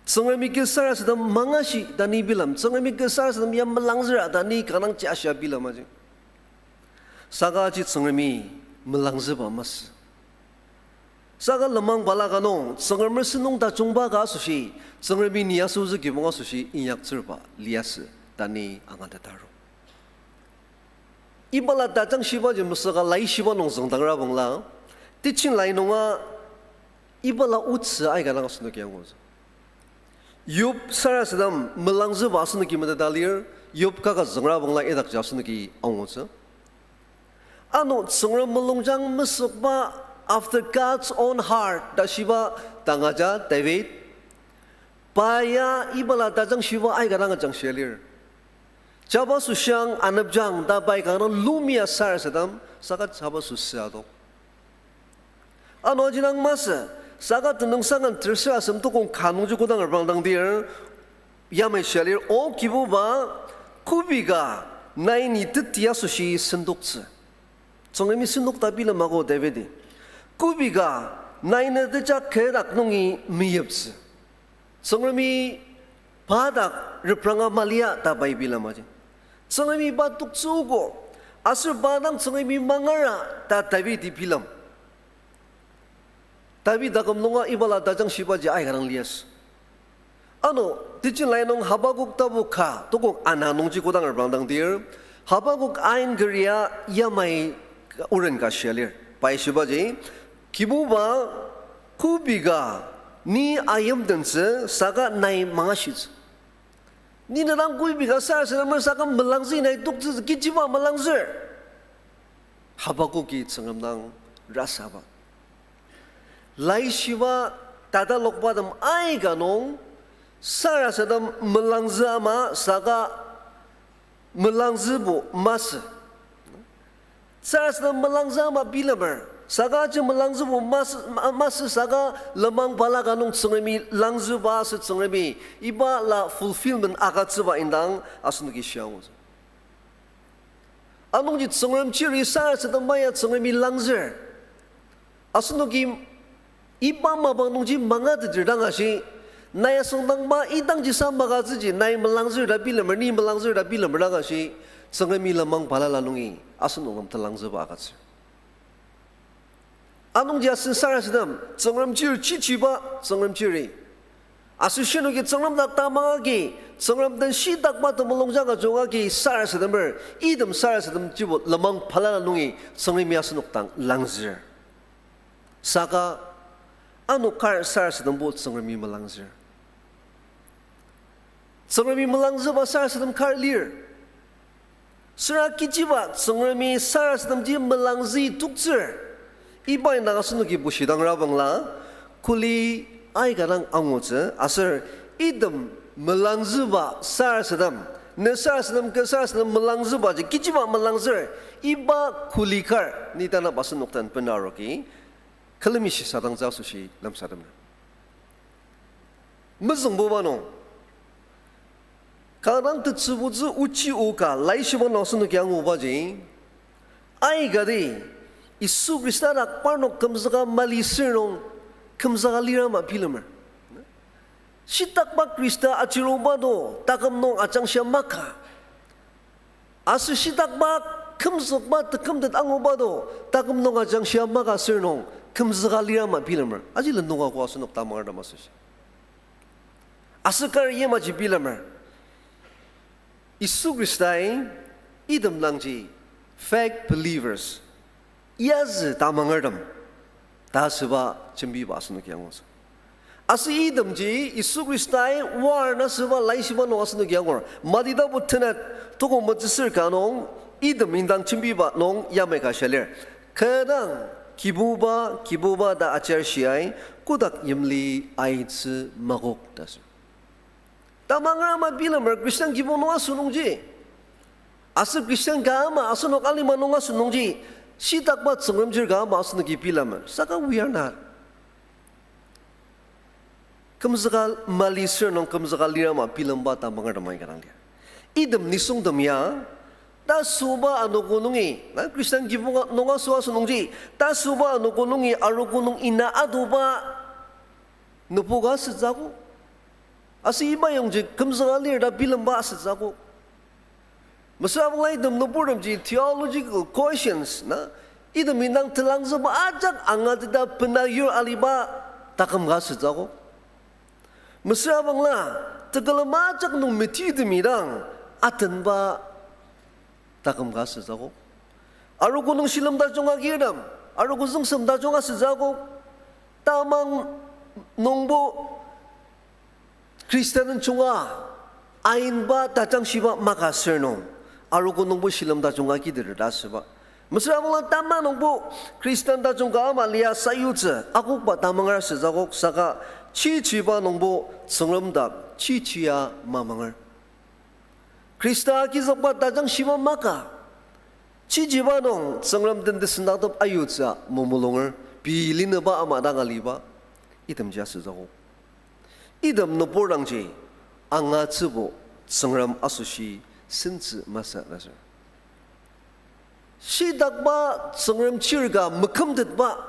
Tsüngremi kü sarasadem mangashi ta ni bilem, Tsüngremi kü sarasadem ya melangzüra ta ni kanga dang ji ashia bilem aji. Saka aji Tsüngremi melangzüba masü. Saka lenmang balaka nung Tsüngremer sentong tajungba ka asoshi, Tsüngremi ni asoshi kibong asoshi inyaktsürba liasü ta ni angateta aru. Ibala tajang shibaji mesüka laishiba nung züngdangra bangla, teaching lai nunga ibala otsü aika dang asenoki angutsü. Job sarasadem melangzüba asenoki meteta lir, Job kaka züngra bangla idakji asenoki angutsü. Ano Tsüngrem mulungjang mesükba, after God's own heart ta shiba tangaja David, pa ya ibala tajang shiba aika dang ajangshia lir. Jabaso shiang anepjang ta pai kanga dang lumia sarasadem, saka jabaso süa adok. Ano aji dang masü, saka Tenüngsang Ken terser asem tukong ka nungji kodang reprangdang dir, yamai shia lir, O Kibuba, kübok ka nai ni teti asoshi sendoktsü. Tsüngremi sendok ta bilema ko Davidi. Kübok ka nai ne tejak kü dak nungi meyiptsü. Tsüngremi pa dak repranga malia ta pai bilemaji. Tsüngremi pa toktsüogo, aser pa dang Tsüngremi mangara ta Davidi bilem. David taküm nunga ibala tajang shibaji aika dang liasü. Ano, teaching lai nung Habakuk tapu ka, tukong ana nungji kodang reprangdang dir, Habakuk ain keria yamai oren ka shia lir. Pai shibaji, Kibuba, kübok ka ni ayimtentsü saka nai mangashitsü. Ni ne dang kübok ka sarasademer saka melangzü nai toktsü, kechiba melangzür? Habakuki Tsüngrem dang rasaba. Laishiba tatalokbatem aika nung sarasadem melangzü ama saka melangzübo masü. Sarasadem melangzü ama bilemer, saka aji melangzübo masü, ma-, masü saka lenmang balaka nung Tsüngremi langzüba asü Tsüngremi iba la fulfillment agütsüba indang asenoki shiangutsü. Anungji Tsüngrem chiri sarasadema ya Tsüngremi langzür. Asenoki iba mapang nungji mangateter dang ashi, nai asüngdangba idangji sa magütsüji, nai melangzür ta bilemer, ni melangzür ta bilemer dang ashi, Tsüngremi lenmang balala nungi asenok nem telangzüba agütsür. Anungji asen sarasadem, Tsüngrem chir chichiba, Tsüngrem chiri. Aser shinoki Tsüngrem dak tamang agi, Tsüngrem den shitakba temulungjang ajung agi sarasademer, item sarasademjibo lenmang balala nungi Tsüngremi asenok dang langzür. Saka ano kar sarasadembo Tsüngremi melangzür. Tsüngremi melangzüba sarasadem kar lir. Süra kechiba Tsüngremi sarasademji melangzü toktsür. Iba indang asenoki bushidang rabangla, kuli aika dang angutsü, aser item melangzüba sarasadem, ne sarasadem kü sarasadem melangzübaji kechiba melangzür, iba kuli kar ni tanap asenok den bena aroki, külemi shisadangtsü asoshi lemsatemer. Mezüngbuba nung, kanga dang tetsübutsü ochi o ka laishiba nung asenoki angubaji, aikati Yisu Khrista dak parnok kümzüka mali sür nung kümzüka lira ama bilemer. Shitakba Khrista achiruba do taküm nung ajangshia maka. Aser shitakba kümzükba tekümtet anguba do taküm nung ajangshia maka sür nung kümzüka lira ama bilemer. Aji lenunga ko asenok tamangertem asoshi, aser kar yamaji bilemer. Yisu Khristai item dangji fake believers, yazü tamangertem ta asüba jembiba asenoki angutsü. Aser itemji Yisu Khristai war ta asüba laishiba nung asenoki angur. Mati tapu tenet tukong metsüsür ka nung item indang jembiba nung yamai ka shia lir. Kü dang Kibuba, Kibuba ta ajar shiai, kotak yimli aitsü makok ta asür. Tamanger ama bilemer Christian kibong nung asünungji, aser Christian ka ama asenok alima nung asünungji, shitakba Tsüngrem chir ka ama asenoki bilemer. Saka we are not. Kümzüka mali sür nung kümzüka lir ama bilemba tamangertem aika dang lir. Item nisungtem ya, tasüba anogo nungi, na Christian kibong nung asü asünungji, tasüba anogo nungi arogo nung ina adoba nübuka asütsü akok. Aser iba yongji kümzüka lir ta bilemba asütsü akok. Mesüra bangla item nüburtemji theological questions na, item indang telangzüba ajak angateta bena yur aliba taküm ka asütsü akok. Mesüra bangla tekülem ajak nung metitemi dang atenba taküm ka asütsü akok. Arogo nung shilem tajung agirtem, arogo züngsem tajung asütsü akok. Tamang nungbo Khristanen junga ainba tajangshiba maka sür nung, arogo nungbo shilem tajung agiteter ta asüba. Mesüra bangla tamang nungbo Khristan tajung ka ama lia sayutsü akokba tamanger asütsü akok saka chichiba nungbo Tsüngrem dak chichia mamanger. Khrista agizükba tajangshiba maka, chichiba nung Tsüngrem den tesendaktep ayutsü memulunger, pei linüba ama dang aliba, itemji asütsü akok. Item nübur dangji angatsübo Tsüngrem asoshi sentsü masü ta asür. Shitakba Tsüngrem chir ka mekümtetba,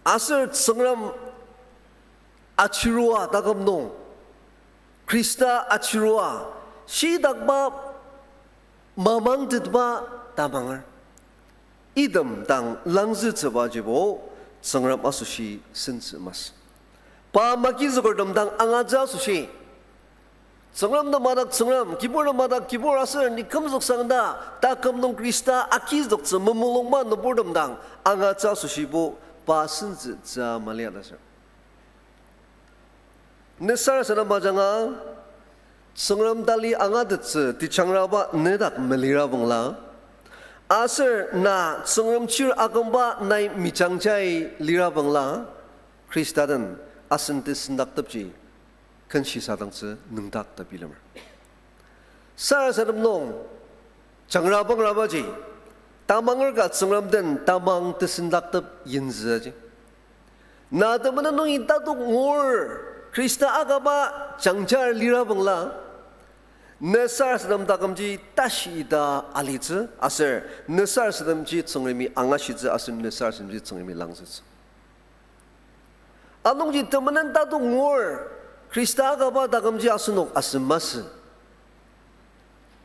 aser Tsüngrem achirua taküm nung, Khrista achirua, shitakba mamangtetba tamanger. Item dang langzütsübajibo Tsüngrem asoshi sentsü masü. Pa magizükertem dang angatsü asoshi, Tsüngrem ta madak Tsüngrem, kibur ta madak kibur aser ni kümzüksang ta, taküm nung Khrista agizüktsü memulungba nüburtem dang angatsü asoshibo pa sentsütsü mali ta asür. Ne sarasadem ajanga, Tsüngrem tali angatettsü tejangraba nedak melira bangla, aser na Tsüngrem chir akümba nai mijangja lira bangla, Khrista den asen tesendaktepji ken shisadangtsü nüngdak ta bilemer. Sarasadem nung jangrabangrabaji, tamanger ka Tsüngrem den tamang tesendaktep yinzüji. Na temenen nungi tatok ngur Khrista akaba jangjar lira bangla, ne sarasadem takümji tashi ita alitsü aser ne sarasademji Tsüngremi angashitsü aser ne sarasademji Tsüngremi langzütsü. Anungji temenen tatok ngur Khrista akaba takümji asenok asem masü.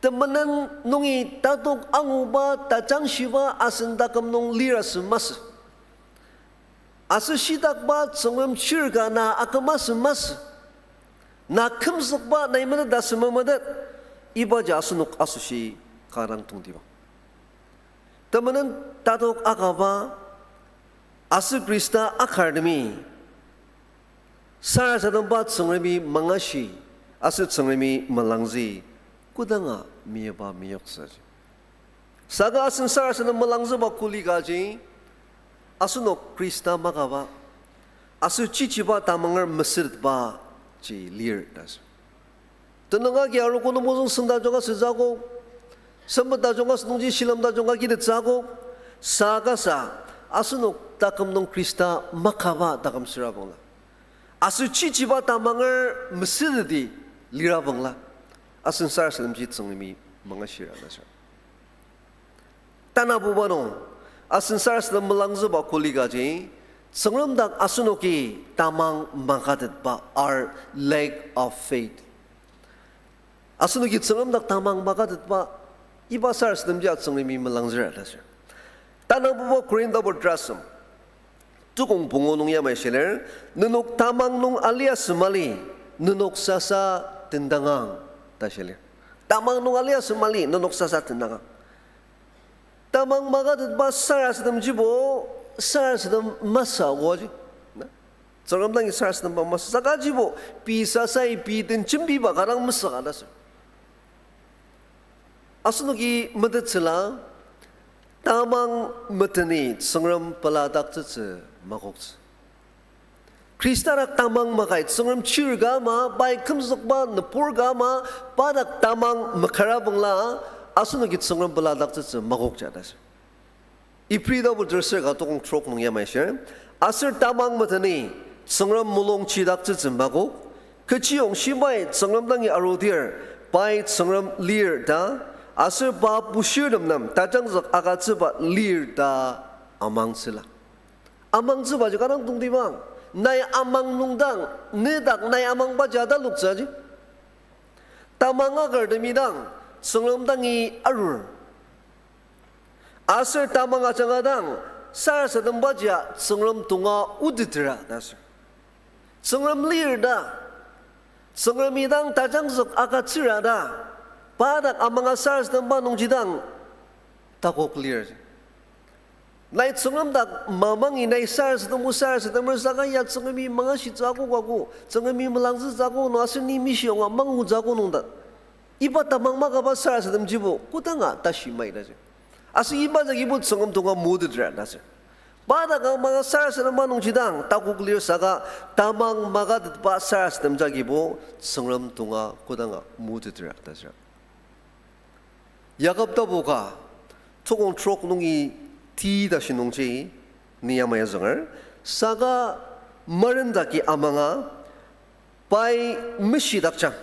Temenen nungi tatok anguba tajangshiba asen taküm nung lir asem masü. Aser shitakba Tsüngrem chir ka na aküm asem masü. Na kümzükba nai metet asem memetet. Ibaji asenok asoshi kanga tongtibang. Temenen tatok akaba, aser Khrista akartemi sarasademba Tsüngremi mangashi, aser Tsüngremi melangzü, kodanga meyipba meyoktsü. Saka asen sarasadem melangzüba kuli kaji, asenok Khrista makaba, aser chichiba tamanger mesütetba ji lir ta asür. Tenüng agi arogo nung mozüng seng tajung asütsü akok, sempet tajung asünungji shilem tajung agitettsü akok, saka sa, asenok taküm nung Khrista makaba taküm süra bangla, aser chichiba tamanger mesüteti lira bangla, asen sarasademji Tsüngremi mangashira ta asür. Tanabuba nung, asen sarasadem melangzüba kuli kaji, Tsüngrem dak asenoki tamang makatetba, our lack of faith. Asenoki Tsüngrem dak tamang makatetba, iba sarasademji Tsüngremi melangzüra ta asür. Tanabuba Korinthbur terasem, tukong pungu nung yamai shilir, nenok tamang nung aliasü mali, nenok sasa tendangang ta shilir. Tamang nung aliasü mali, nenok sasa tendangang. Tamang makatetba sarasademjibo, sarasadem masü aji. Na? Tsüngrem dangi sarasademba masü. Saka jibo, pei sasai, pei den jembiba kanga dang masü ka ta sür. Asenoki metettsüla, tamang meteni Tsüngrem peladaktsütsü makoktsü. Khrista dak tamang makai Tsüngrem chir ka ama, pai kümzükba nübur ka ama, pa dak tamang makara bangla, asenoki Tsüngrem peladaktsütsü makokja ta sür. Ibri tapu tersür ka tokong trok nung yamai shir. Aser tamang meteni Tsüngrem mulung chidaktsütsü makok. Kechiyong shibai Tsüngrem dangi arudir, pai Tsüngrem lir ta, aser pa bushirtem nem tajangzük agütsüba lir ta amangtsüla. Amangtsübaji kanga dang tongtibang, nai amang nung dang, ne dak nai amangbaji ataloktsü aji. Tamang akertemi dang, Tsüngrem dangi arur. Aser tamang ajanga dang, sarasadembajia Tsüngrem tonga otetera ta sür. Tsüngrem lir ta, Tsüngremi dang tajangzük agütsüra ta, pa dak amanga sarasademba nungji dang takok lir. Nai Tsüngrem dak mamangi nai sarasadem o sarasademer saka ya Tsüngremi mangashitsü akok ako, Tsüngremi melangzütsü akok nung aser ni mishionga mangutsü akok nung ta. Iba tamang makaba sarasademjibo kodanga tashi mai ta ji. Aser iba jagibo Tsüngrem tonga motetera ta sür. Pa dak amanga sarasademba nungji dang takok lir saka tamang makatetba sarasadem jagibo Tsüngrem tonga kodanga motetera ta sür. Yakob tapu ka, tokong trok nungi ti tashi nungji, ni yamai azünger, saka marendaki amanga, pai meshidakjang.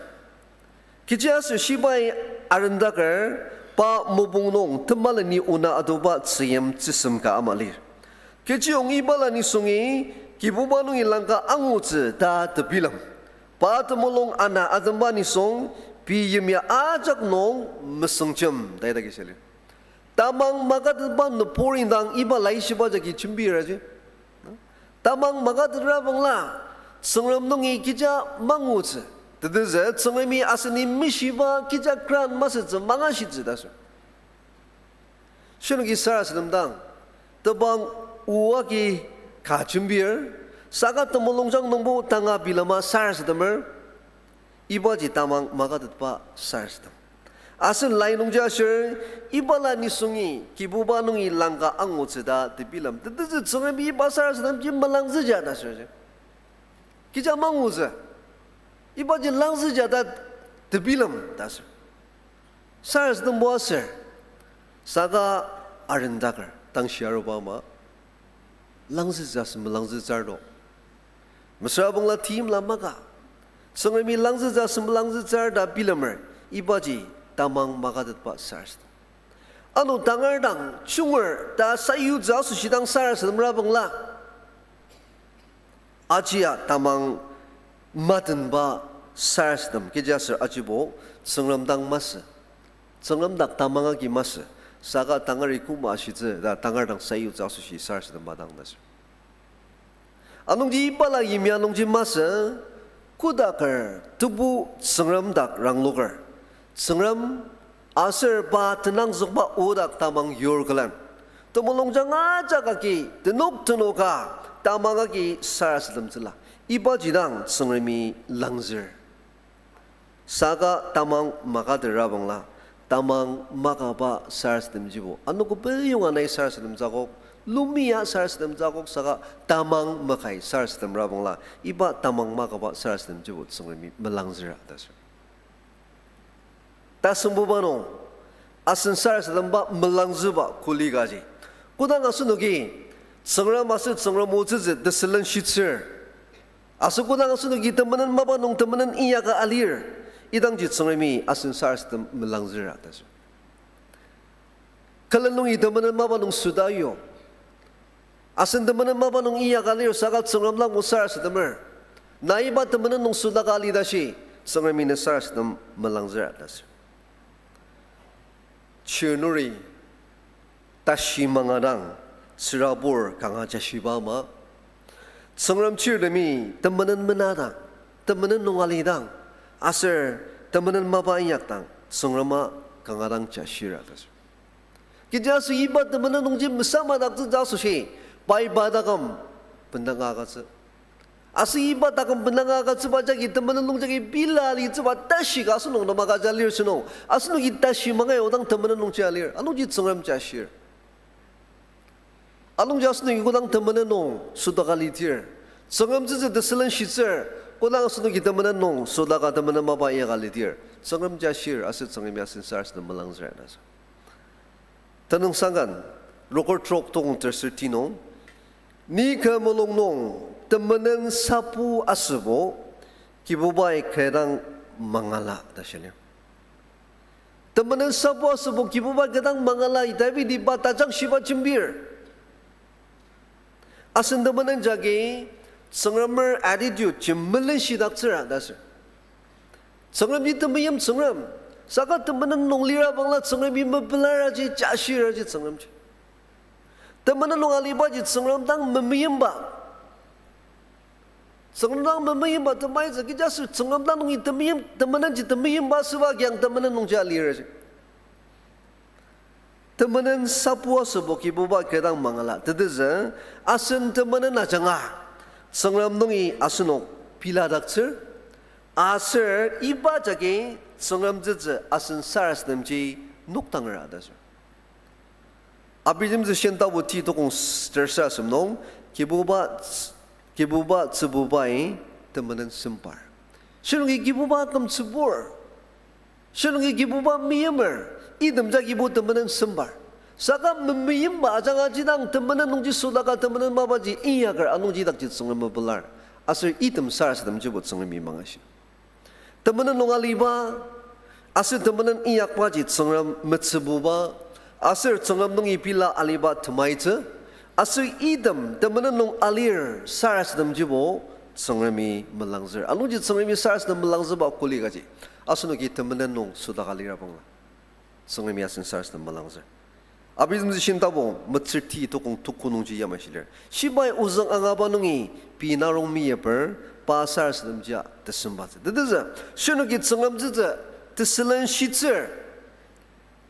Kechiaser shibai arendaker, pa mopung nung temaleni ona adoba tzüyim tsüsem ka ama lir. Kechiyong ibala nisungi, Kibuba nungi langka angutsü ta tebilem. Pa temulung ana atemba nisung, pei yimya ajak nung mesüngjem ta idaki shia lir. Tamang makatetba nübur indang iba laishiba jagi jembir aji. Tamang makatetra bangla, Tsüngrem nungi kecha mangutsü. Tetezü Tsüngremi aseni meshiba kecha kran masütsü mangashitsü ta sür. Shinoki sarasadem dang, tebang o agi ka jembir, saka temulungjang nungbo tanga bilema sarasademer, ibaji tamang makatetba sarasadem. Asen lai nungji ashir, ibala nisungi, Kibuba nungi langka angutsü ta tebilem. Tetezü Tsüngremi iba sarasademji melangzüja ta sür. Kecha mangutsü. Ibaji langzüja ta tebilem ta sür. Sarasadembo aser, saka arendaker, tangshi aruba ama, langzütsü aser melangzütsür to. Mesüra bangla timla maka, Tsüngremi langzütsü aser melangzütsür ta bilemer, ibaji tamang makatetba sarasadem. Ano tangar dang, chunger ta sayutsü asoshi dang sarasademra bangla, ajia tamang matenba sarasadem, kechiaser ajibo, Tsüngrem dang masü. Tsüngrem dak tamang agi masü, saka tangari koma ashitsü ta tangar dang sayutsü asoshi sarasademba dang ta sür. Anungji ibala yimya nungji masü, kodaker tebu Tsüngrem dak rangloker. Tsüngrem aser pa tenangzükba o dak tamang yur külen, temulungjang ajak agi tenok tenoka tamang agi sarasademtsüla. Ibaji dang Tsüngremi langzür. Saka tamang makatetra bangla, tamang makaba sarasademjibo anogo peyonga nai sarasademtsü akok, lumia sarasademtsü akok saka tamang makai sarasademra bangla, iba tamang makaba sarasademjibo Tsüngremi melangzüra ta sür. Tasembuba nung, asen sarasademba melangzüba kuli kaji, kodang asenoki Tsüngrem aser Tsüngrem otsütsü tesülen shitsür, aser kodang asenoki temenen mapa nung temenen inyaka alir, idangji Tsüngremi asen sarasadem melangzüra ta sür. Külen nungi temenen mapa nung süta yo. Asen temenen mapa nung inyaka lir saka Tsüngrem langbo sarasademer. Nai iba temenen nung sütaka alita shi, Tsüngremi ne sarasadem melangzüra ta sür. Chirnuri tashi mangadang, tsürabur kanga jashiba ama, Tsüngrem chirtemi temenen menadang, temenen nung alidang, aser temenen mapa inyakdang, Tsüngrema kanga dang jashira ta sür. Kechiaser iba temenen nungji mesamadaktsütsü asoshi, pai pa taküm bendanga agütsü. Aser iba taküm bendanga agütsüba jagi temenen nung jagi pila alitsüba tashi ka asenok nem agüja lir sünung. Asenoki tashi mangai odang temenen nungji alir. Anungji Tsüngrem jashir. Anungji asenoki kodang temenen nung südaka lidir, Tsüngrem tsütsü tesülen shitsür, kodang asenoki temenen nung südaka temenen mapa inyaka lidir, Tsüngrem jashir aser Tsüngremi asen sarasadem melangzür ta sür. Tenüngsangken, Roker trok tokong tersürti nung, ni kü mulung nung temenen sapu asübo, Kibubai kü dang mangala ta shia lir. Temenen sapu asübo Kibuba kü dang mangala, Davidi pa tajang shiba jembir. Asen temenen jagi Tsüngremer attitude ji melenshidaktsüra ta sür. Tsüngremji temeim Tsüngrem. Saka temenen nung lira bangla Tsüngremi mepelar aji, jashir aji Tsüngremji. Temenen nung alibaji Tsüngrem dang memeimba. Tsüngrem dang memeimba temaitsü kechiaser Tsüngrem dang nungi temeim, temenenji temeimba süba kiang temenen nungji alir aji. Temenen sapu asübo Kibuba kü dang mangala tetezü, asen temenen ajanga Tsüngrem nungi asenok piladaktsür, aser iba jagi Tsüngrem tsütsü asen sarasademji nokdangera ta sür. Abijemtsü Shintabu ti tokong s-, terser asem nung, Kibuba ts-, Kibuba tsübubai temenen sempar. Shinoki Kibuba küm tsübur. Shinoki Kibuba meimer, item jagibo temenen sempar. Saka memeimba ajanga jidang temenen nungji südaka temenen mapaji inyaker anungji idakji Tsüngrem mepelar. Aser item sarasademjibo Tsüngremi mangashi. Temenen nung aliba, aser temenen inyakbaji Tsüngrem metsübuba, aser Tsüngrem nungi pila aliba temaitsü, aser item temenen nung alir sarasademjibo Tsüngremi melangzür. Anungji Tsüngremi sarasadem melangzüba kuli kaji, asenoki temenen nung südaka lira bangla Tsüngremi asen sarasadem melangzür. Abijemtsü Shintabu metsürti tokong tuku nungji yamai shilir. Shibai ozüng angaba nungi pei narong meyiper, pa sarasademjia tesembatsü. Tetezü, shinoki Tsüngrem tsütsü tesülen shitsür.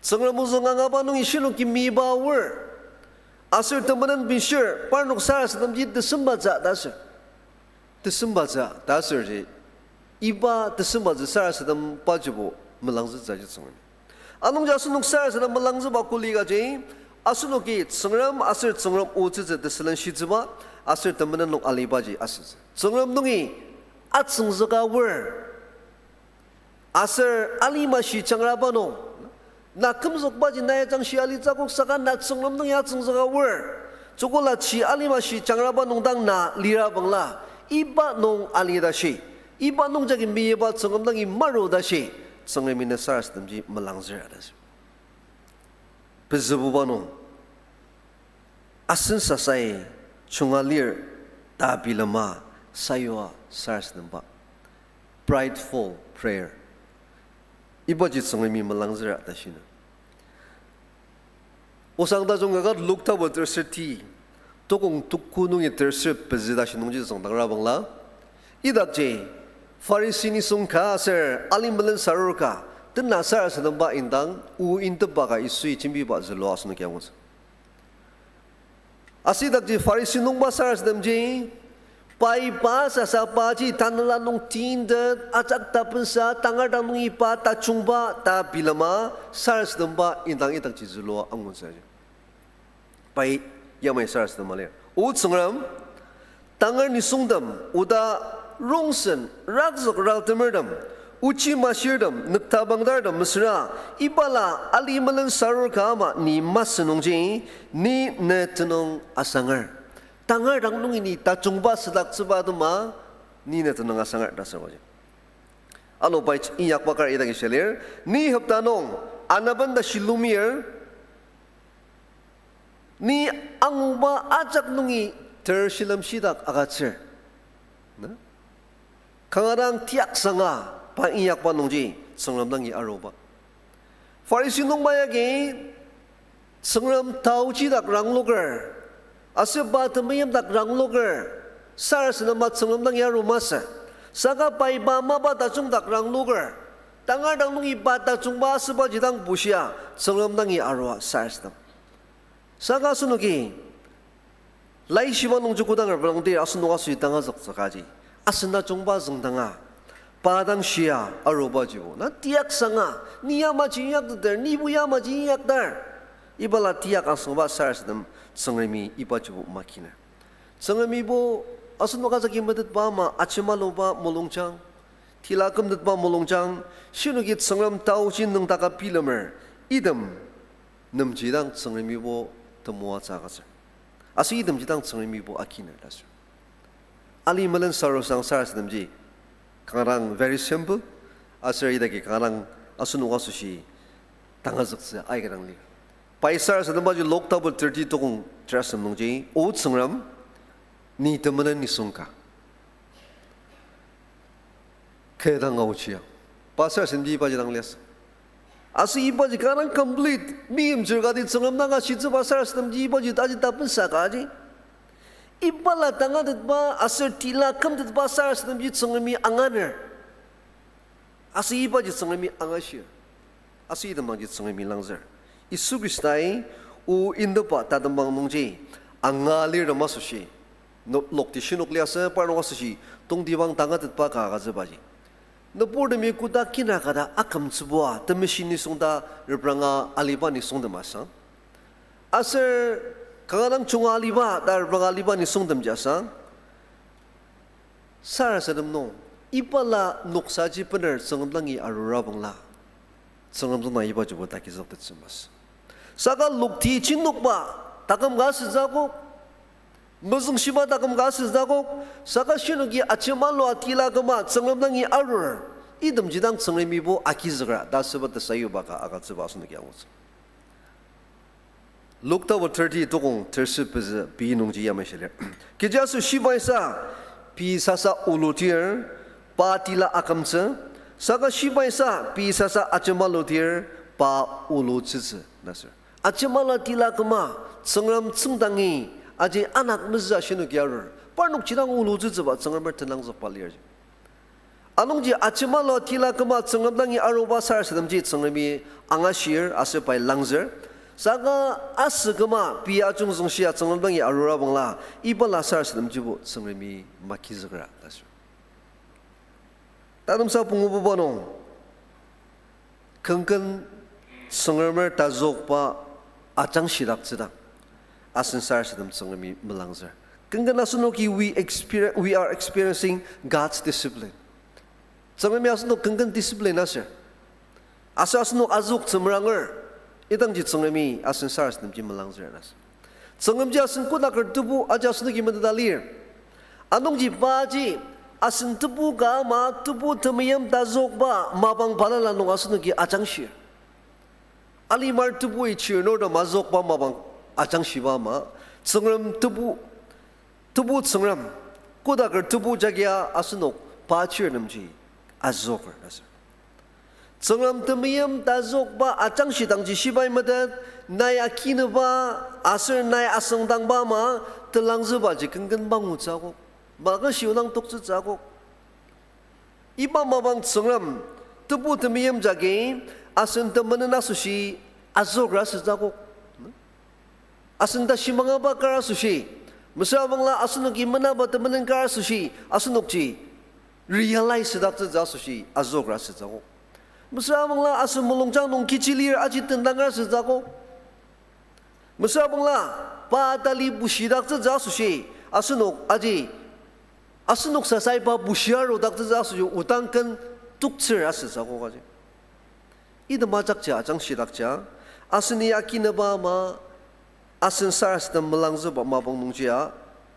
Tsüngrem ozüng angaba nungi shinoki meiba aor. Aser temenen benshir, parnok sarasademji tesembatsü ta sür. Tesembatsü ta sürji, iba tesembatsü sarasadem pajibo melangzütsü ji Tsüngremi. Anungji asenok sarasadem melangzüba kuli kaji, asenoki Tsüngrem aser Tsüngrem o tsütsü tesülen shitsüba, aser temenen nung alibaji asütsü. Tsüngrem nungi atsüngzüka aor. Aser alima shi jangraba nung, na kümzükbaji na ya jangshi alitsü akok saka na Tsüngrem nung ya tsüngzüka aor. Chokolatji alima shi jangraba nung dang na lira bangla, iba nung ali tashi, iba nung jagi meyiba Tsüngrem dangi maru tashi, Tsüngremi ne sarasademji melangzüra ta sür. Pezübuba nung, asen sasai chunga lir ta bilema sayua sarasademba. Prideful prayer. Ibaji Tsüngremi melangzüra ta shina. Osang tajung kaket Luk tapu tersürti, tokong tuku nungi tersür pezü tashi nungji züngdangra bangla, idakji Pharisi nisung ka aser ali melen sarur ka tena sarasademba indang o intepba ka Yisui jembiba zülua asenoki angutsü. Aser idakji Pharisi nungba sarasademji, pai pa sasa paji tanela nung tintet ajak tapensa tangar dang nungi pa tajungba ta bilema sarasademba indang idakji zülua angutsü. Pai yamai sarasadema lir. O Tsüngrem, tangar nisungtem, oda rongsen, rakzük raltemertem, ochi mashirtem, nüktabangdartem mesüra, ibala ali melen sarur ka ama ni masü nungji, ni ne tenüng asanger. Tangar dang nungi ni tajungba südaktsüba atema, ni ne tenüng asanger ta sür aji. Ano pai inyakba kar idaki shia lir, ni hopta nung anaben ta shilumir, ni anguba ajak nungi ter shilem shidak agütsür. Na? Kanga dang tiaksanga pa inyakba nungji Tsüngrem dangi aruba. Pharisi nungba yagi Tsüngrem taochi dak rangloker, aser pa temeim dak rangloker, sarasadema Tsüngrem dangi aru masü. Saka pai pa mapa tajung dak rangloker, tangar dang nungi pa tajungba asübaji dang bushia Tsüngrem dangi arua sarasadem. Saka asenoki laishiba nungji kodang reprangdir asenok asoshi tangazüktsü kaji, asen ajungba züngdanga, pa dang shia arubajibo na tiyak sanga, ni yamaji inyakteter, nibo yamaji inyakdar, ibala tiyak asüngba sarasadem Tsüngremi ibajibo makiner. Tsüngremibo asenok ajaki metetba ama ajemaluba mulungjang, tila kümtetba mulungjang, shinoki Tsüngrem taoji nüngdaka bilemer, item nemji dang Tsüngremibo temoatsü agütsür. Aser itemji dang Tsüngremibo akiner ta sür. Ali melen sarosang sarasademji kanga dang very simple, aser idaki kanga dang asenok asoshi tangazüktsü aika dang lir. Pai sarasadembaji Luk tapu thirty tokong terasem nungji, O Tsüngrem, ni temenen nisung ka, kü dang aochia. Pa sarasademji ibaji dang liasü. Aser ibaji kanga dang complete, meimchir kati Tsüngrem dang ashitsüba sarasademji ibaji taji tapensa kaji, ibala tangatetba aser tila kümtetba sarasademji Tsüngremi anganer. Aser ibaji Tsüngremi angashir. Aser item dangji Tsüngremi langzür. Yisu Khristai o indoba tatembang nungji anga lirtem asoshi, no-, lokti shinük liasü, parnok asoshi tongtibang tangatetba ka agütsübaji, nüburtemi koda kinaka ta akümtsübua temeshi nisung ta repranga aliba nisungtem asang, aser kanga dang junga aliba ta repranga aliba nisungtemji asang, sarasadem nung, ibala noksaji bener Tsüngrem dangi arura bangla, Tsüngrem tsüngda ibajibo takizüktettsü masü. Saka lokti chinokba taküm ka asütsü akok, mezüngshiba taküm ka asütsü akok, saka shinoki ajemalua tila küma Tsüngrem dangi arur, itemji dang Tsüngremibo agizükra ta asüba tesayuba ka agütsüba asenoki angutsü. Luk tapu thirty tokong terser pezü pei nungji yamai shilir. Kechiaser shibaisa pei sasa ulutir, pa tila akümtsü, saka shibaisa pei sasa ajemalutir, pa ulutsütsü ta sür. Ajemala tila küma Tsüngrem tsüngdangi aji anak mezü ashinoki arur, parnok jidang ulutsütsüba Tsüngremer tenangzükba lirji. Anungji ajemalua tila küma Tsüngrem dangi aruba sarasademji Tsüngremi angashir aser pai langzür. Saka asü küma pei ajungzüngshia Tsüngrem dangi arura bangla, ibala sarasademjibo Tsüngremi magizükra ta sür. Tatemsa pungububa nung, kengken Tsüngremer tazükba ajangshidaktsüdang, asen sarasadem Tsüngremi melangzür. Kengken asenoki we exper-, we are experiencing God's discipline. Tsüngremi asenok kengken discipline asür. Aser asenok azüktsü meranger, idangji Tsüngremi asen sarasademji melangzür ta sür. Tsüngremji asen kodaker tebu aji asenoki meteta lir. Anungji paji asen tebu ka ama tebu temeim tazükba mapang balala nung asenoki ajangshir. Alimar tebui chir nurtem azükba mapang ajangshiba ama, Tsüngrem tebu, tebu Tsüngrem, kodaker tebu jagia asenok pa chirtemji azüker ta sür. Tsüngrem temeim tazükba ajangshidangji shibai metet, nai akinüba aser nai asüngdangba ama telangzübaji kengken mangutsü akok, maküshi onang toktsütsü akok. Iba mapang Tsüngrem tebu temeim jagi asen temenen asoshi azükra asütsü akok. Asen tashi mangaba kar asoshi, mesüra bangla asenoki menaba temenen kar asoshi, asenokji realize südaktsütsü asoshi azükra asütsü akok. Mesüra bangla asen mulungjang nung kechi lir aji tendangra asütsü akok. Mesüra bangla pa tali bushidaktsütsü asoshi, asenok aji, asenok sasai pa bushia arudaktsütsü asoshi odang ken toktsür asütsü akok aji. Item ajakji ajangshitakja, aseni akinüba ama, asen sarasadem melangzüba mapang nungjia,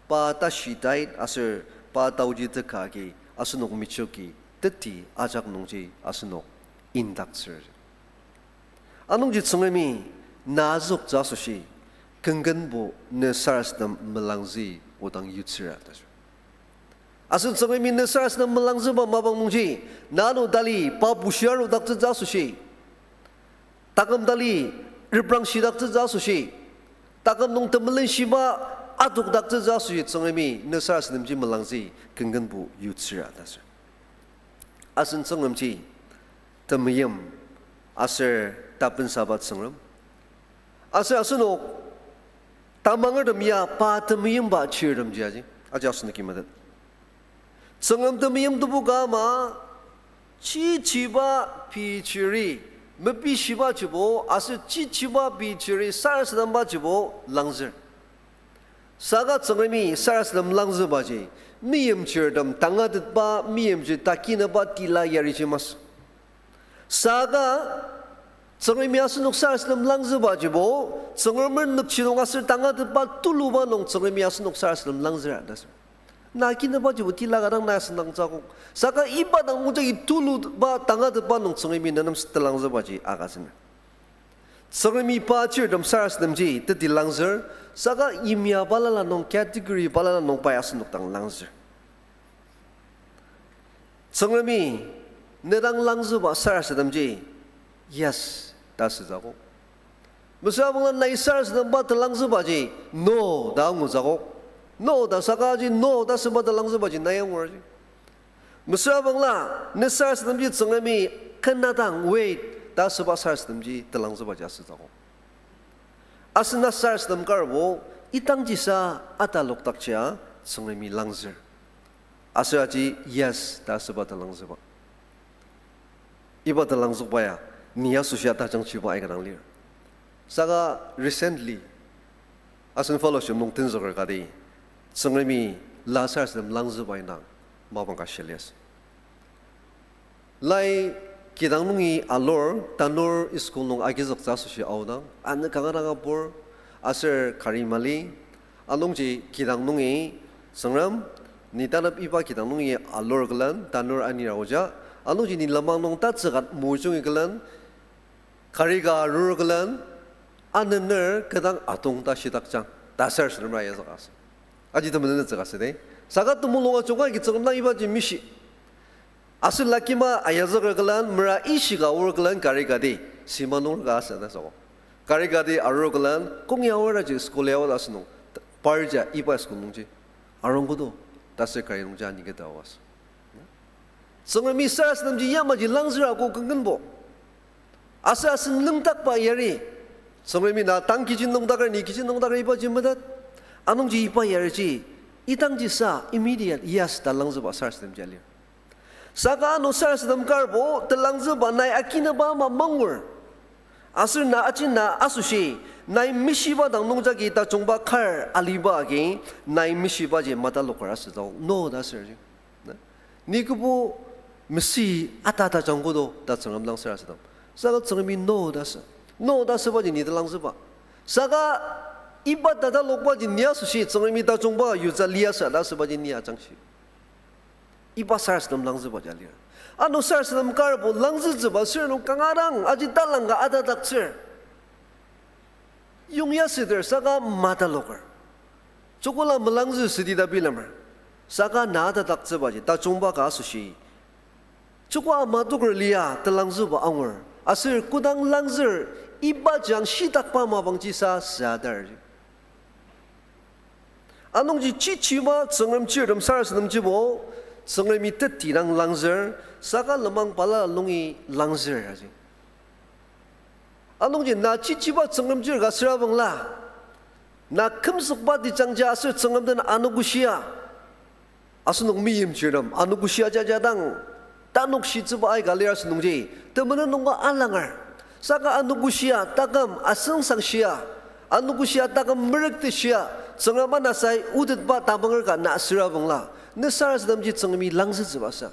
pa tashi tait aser pa taoji teka agi asenok michoki teti ajak nungji asenok indaktsür. Anungji Tsüngremi na azüktsü asoshi, kengkenbo ne sarasadem melangzü odang yutsüra ta sür. Asen Tsüngremi ne sarasadem melangzüba mapang nungji, na ano tali pa bushia arudaktsütsü asoshi, taküm tali reprangshidaktsütsü asoshi, taküm nung temelenshiba adokdaktsütsü asoshi Tsüngremi ne sarasademji melangzü kengkenbo yutsüra ta sür. Asen Tsüngremji temeim aser tapensaba Tsüngrem. Aser asenok Tamangertem ya pa temeimba chirtemji aji. Aji asenoki metet. Tsüngrem temeim tebu ka ama, chichiba pei chiri, mepishibajibo, aser chichiba pei chiri sarasadembajibo langzür. Saka Tsüngremi sarasadem langzübaji, meimchirtem tangatetba, meimchir takinaba tila yariji masü. Saka, Tsüngremi asenok sarasadem langzübajibo, Tsüngremer nükjidong aser tangatetba tuluba nung Tsüngremi asenok sarasadem langzüra ta sür. Na kinabajibo tila ka dang na asüngdangtsü akok. Saka iba dang nungjagi tuluba tangatetba nung Tsüngremi nenem telangzübaji agütsüner. Tsüngremi pa chirtem sarasademji teti langzür, saka yimya balala nung, category balala nung pai asenok dang langzür. Tsüngremi, ne dang langzüba sarasademji, yes, ta asütsü akok. Mesüra bangla nai sarasademba telangzübaji, no, ta angutsü akok. No, ta sakaji, no, ta asüba telangzübaji nai angur ji. Mesüra bangla, ne sarasademji Tsüngremi, kena dang, wait, ta asüba sarasademji telangzübaji asütsü akok. Asen na sarasadem karbo, idangjisa atalokdakjia Tsüngremi langzür. Aser aji yes ta asüba telangzüba. Iba telangzükba ya, ni asoshi atajangjiba aika dang lir. Saka recently, asen fellowship nung tenzüker kati, Tsüngremi la sarasadem langzüba indang, mapang ka shia liasü. Lai kidang nungi alur, tanur school nung agizüktsü asoshi aodang, ano kanga dang apur, aser kari mali, anungji kidang nungi, Tsüngrem, ni tanep iba kidang nungi alur külen, tanur anir aoja, anungji ni lenmang nung tatsüka mojungi külen, kari ka arur külen, anener kü dang atong ta shitakjang, ta sarasademra ayazüka asü. Aji temenen netsüka asü de. Saka temulung ajunga agi Tsüngrem dang ibaji mishi. Aser lakima ayazüker külen, mera ishika aor külen kari kati, sima nung ka asü ta sako. Kari kati arur külen, kong ya aor aji school ya aor asünung, parja iba school nungji. Arung kodo, ta sür kari nungji ani keta aos. Tsüngremi sarasademji yamaji langzüra ko künkenbo. Aser asen nüngdakba yari. Tsüngremi na tang kiji nüngdaker, ni kiji nüngdaker ibaji metet. Anungji iba yariji, idangjisa immediate yes ta langzüba sarasademji alir. Saka ano sarasadem karbo telangzüba nai akinaba ama mangur. Aser na aji na asoshi, nai mishiba dang nungjagi tajungba kar aliba agi, nai mishibaji mataloker asütsü akok, no ta asürji. Na? Ni kübo mesi ata tajang kodo ta Tsüngrem dang sarasadem. Saka Tsüngremi no ta asü. No ta asübaji ni telangzüba. Saka iba tatalokbaji ni asoshi Tsüngremi tajungba yutsü liasü ta asübaji ni ajangshi. Iba sarasadem langzübaji alir. Ano sarasadem karbo langzütsüba sür nung kanga dang aji talangka atadaktsür. Yongya südir saka mataloker. Chokola melangzü südi ta bilemer. Saka na atadaktsübaji tajungba ka asoshi. Choko ama toker lia telangzüba angur. Aser kodang langzür ibaji ang shitakba mapangji sa süadar. Anungji chichiba Tsüngrem chirtem sarasademjibo, Tsüngremi teti dang langzür, saka lenmang balala nungi langzür aji. Anungji na chichiba Tsüngrem chir ka süra bangla, na kümzükba tejangja aser Tsüngrem den anogoshia, asenok meimchirtem anogoshia jaja dang, tanokshitsüba aika lir asünungji, temenen nunga alanger. Saka anogoshia taküm asengsangshia, anogoshia taküm merükteshia, Tsüngrem anasai otetba tabanger ka na süra bangla, ne sarasademji Tsüngremi langzütsübasa.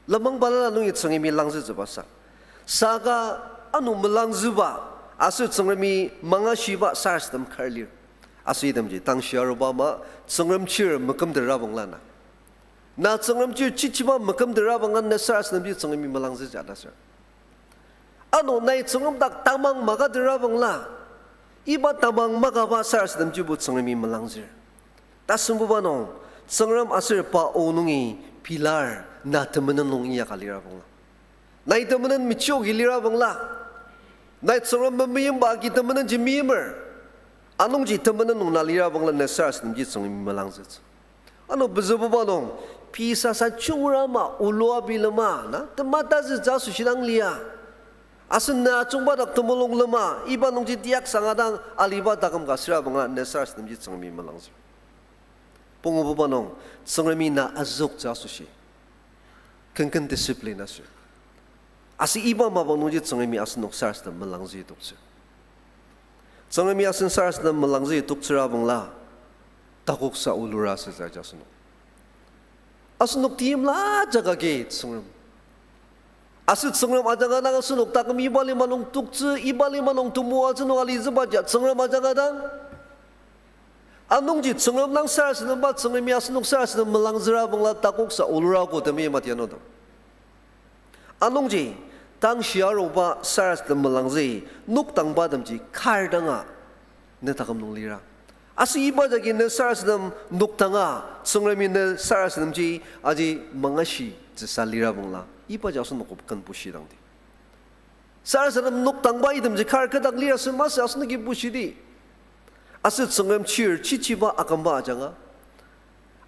Lenmang balala nungi Tsüngremi langzütsübasa. Saka ano melangzüba, aser Tsüngremi mangashiba sarasadem kar lir. Aser itemji tang shia aruba ama Tsüngrem chir mekümdera bangla na. Na Tsüngrem chir chichiba mekümdera bangla ne sarasademji Tsüngremi melangzütsü ta sür. Ano nai Tsüngrem dak tamang makadera bangla, iba tamang makaba sarasademjibo Tsüngremi melangzür. Tasembuba nung, Tsüngrem aser pa o nungi pilar na temenen nung inyaka lira bangla. Nai temenen mechioki lira bangla. Nai Tsüngrem memeimba agi temenenji meimer. Anungji temenen nung na lira bangla ne sarasademji Tsüngremi melangzütsü. Ano pezübuba nung, pei sasa chungra ama olua bilema, na, tematazü tsü asoshi dang lia. Asen na ajungba dak temulung lema, iba nungji tiak sanga dang aliba taküm ka süra banga ne sarasademji Tsüngremi melangzür. Pungububa nung, Tsüngremi na azüktsü asoshi kenken discipline asür. Aser iba mapang nungji Tsüngremi asenok sarasadem melangzü toktsür. Tsüngremi asen sarasadem melangzü toktsüra bangla, takoksa olura asütsü aja asenok. Asenok teimla jaka agi Tsüngrem. Aser Tsüngrem ajanga dang asenok taküm iba lima nung toktsü, iba lima nung temoatsü nung alitsübaji Tsüngrem ajanga dang. Anungji Tsüngrem dang sarasademba, Tsüngremi asenok sarasadem melangzüra bangla takoksa olura ko temi matianudang. Anungji, tang shia arungba sarasadem melangzü, noktangbatemji kar danga ne taküm nung lira. Aser iba jagi ne sarasadem noktanga, Tsüngremi ne sarasademji aji mangashitsüsa lira bangla, ibaji asenok ken bushidangdi. Sarasadem noktangba itemji kar kedak lir aser masü asenoki bushidi. Aser Tsüngrem chir chichiba akümba ajanga,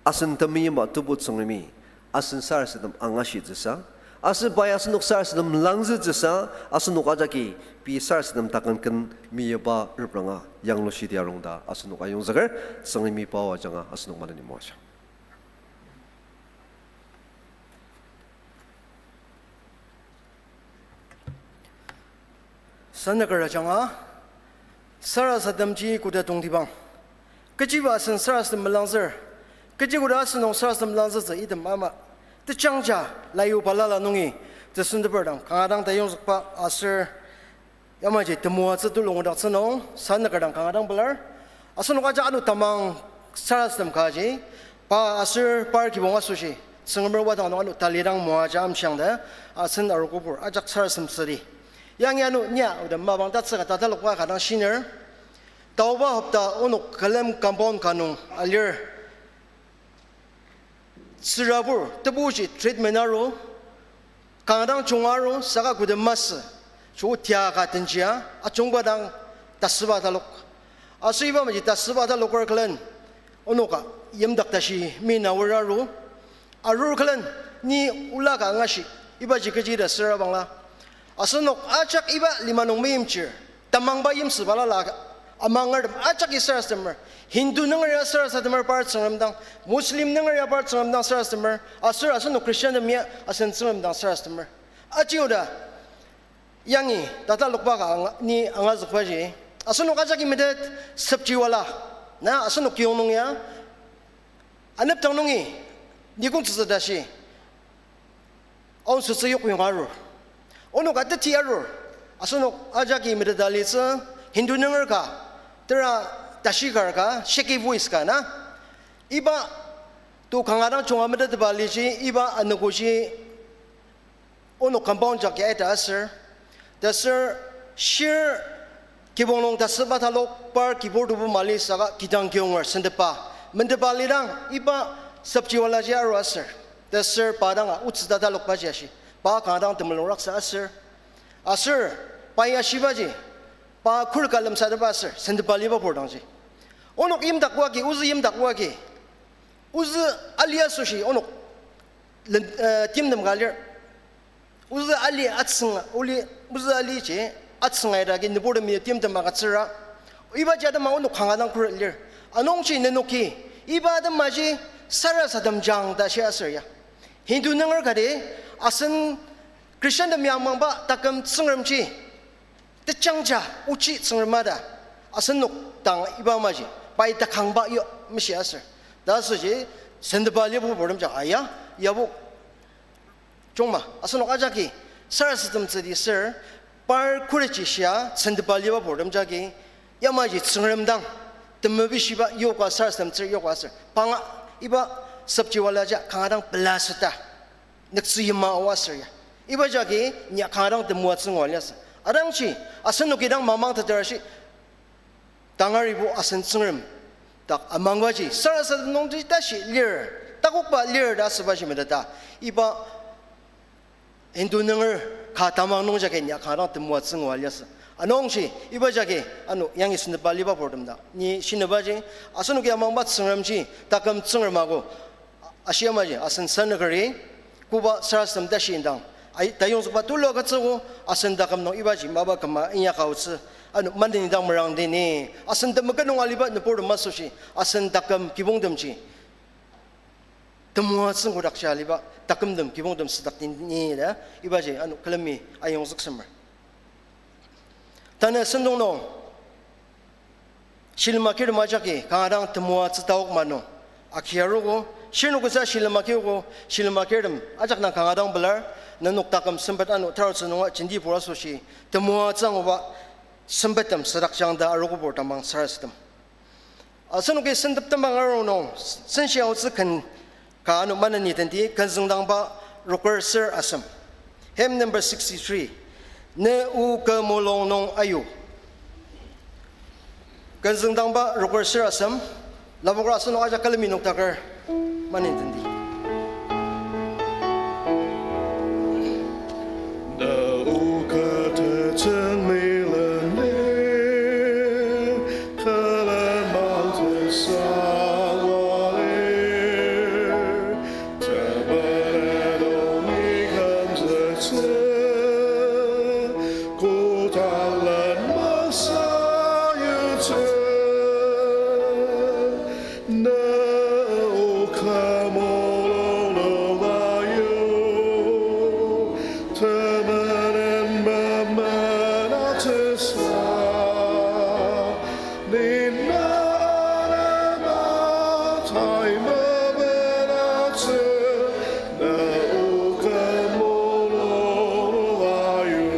asen temeimba Tebu Tsüngremi asen sarasadem angashitsüsa, aser pai asenok sarasadem langzütsüsa, asenok ajaki pei sarasadem taküm ken meyipba repranga yanglushidi arung ta asenok ayongzüker. Tsüngremi pa o ajanga asenok maneni moaja. Sanaker ajanga, sarasademji koda tongtibang, kechiba asen sarasadem melangzür, kechi koda asen nung sarasadem melangzütsü item ama, techangja layu balala nungi tesenteper dang kanga dang tayongzükba aser yamaji temoatsü tulung odaktsü nung sanaker dang kanga dang pelar. Asenok ajak ano tamang sarasadem kaji, pa aser par kibong asoshi, Tsüngremer wadang nung ano talidang moaja amshiang ta, asen arogobur ajak sarasadem südi. Yangi ano nia oda mapang tatsüka tatalokba ka dang shiner, taoba hopta onok külem compound ka nung alir. Tsürabur, tebuji treatment aru, kanga dang junga aru, saka kodem masü, chu tia ka tenjia, ajungba dang tasüba talok. Aser iba maji tasüba taloker külen, onoka yimdak tashi mi nawer aru, arur külen, ni ola ka angashi, ibaji kechi ta süra bangla. Asenok ajak iba lima nung meimchir, tamangba yimsü balala amangertem ajaki sarasademer. Hindu nunger ya sarasademer par Tsüngrem dang, Muslim nunger ya par Tsüngrem dang sarasademer. Aser asenok Christiantem ya asen Tsüngrem dang sarasademer. Aji oda, yangi tatalokba ka anga, ni angazükbaji, asenok ajaki metet sepchiwala, na asenok kiyong nung ya, anepdang nungi, nikong tsütsü tashi, aonsütsü yokyong arur. Onok ateti arur. Asenok ajaki meteta litsü, Hindu nunger ka, tera tashi kar ka, shaky voice ka na. Iba to kanga dang junga metetba liji, iba anogoji onok compound jak ya ita aser. Taser shir kibong nung tasüba talok par kibur tebu mali saka kidang kiyonger sentepa. Mentepa lidang iba sepchiwalaji aru aser. Taser pa danga otsü tatalokbaji ashi. Pa kanga dang temulung raksa aser. Aser pa ya shibaji, pa khuret ka lemsatepa aser sentepa liba pur dangji, onok yimdak oagi, ozü yimdak oagi, ozü ali asoshi onok len-, eh, timtem ka lir. Ozü ali atsünga, oli, ozü aliji atsünga idaki nüburtemi timtem agütsüra. Ibaji atema onok kanga dang khuret lir. Anungji nenoki iba atemaji sarasadem jang ta shi aser ya, Hindu nunger kati asen Christiantem ya amangba taküm tsüngremji, techangja ochi tsüngrem ta, asenok dang iba maji pai takangba yo meshi aser. Ta asüji sentepa liba purtem jak aya, yabo jungma, asenok ajaki sarasadem tsüdi ser, par khuretji shia sentepa liba purtem jagi, yamaji tsüngrem dang temebishiba yoka sarasadem tsür yoka aser. Panga iba sepchiwalaji kanga dang pela süta nüktsü yima oa aser ya, iba jagi nia kanga dang temoatsü ngua liasü. Adangji, asenoki dang mamang teter ashi, tangaribo asen tsüngrem dak amangbaji sarasadem nungji tashi lir, takokba lir ta asübaji meteta, iba Hindu nunger ka tamang nung jagi nia kanga dang temoatsü ngua liasü. Anungji iba jagi ano yangi sentepa liba purtem dak ni shinebaji, asenoki amangba tsüngremji taküm tsüngrem ako, ashi yamaji asen sanükeri koba sarasadem tashi indang ai, tayongzükba tulu agütsüogo, asen taküm nung ibaji mapa küma inyaka aotsü, ano maneni dang merangdi ni, asen temeket nung aliba nüburtem asoshi, asen taküm kibongtemji temoatsü kodakji aliba takümtem kibongtem südakdi ni ta, ibaji ano külemi ayongzüksemer. Tanü sentong nung shilem akirtem ajaki kanga dang temoatsü taok ma nung aki arogo, shirnoksa shilem akiogo, shilem akirtem ajak dang kanga dang pelar, nenok taküm sempet ano tarutsü nunga jenti pur asoshi temoatsü anguba sempettem südakjang ta arogobur tamang sarasadem. Asenoki sentep tembang aru nung, senshi aotsü ken ka ano maneni tendi, künzüngdangba rokür ser asem. Hymn number sixty-three. Ne o kü mulung nung ayu. Künzüngdangba rokür ser asem. Lapokra asenok ajak külemi noktaker maneni tendi. Na o kü tetsüng milenir, külen mangtesa walir, temenen o ni kümzüktsü, kodalen masayutsü. Na o kü mulung nung ayu, temenen memenatsüsa, ni na anema tai memenatsü, na o kü mulung nung ayu.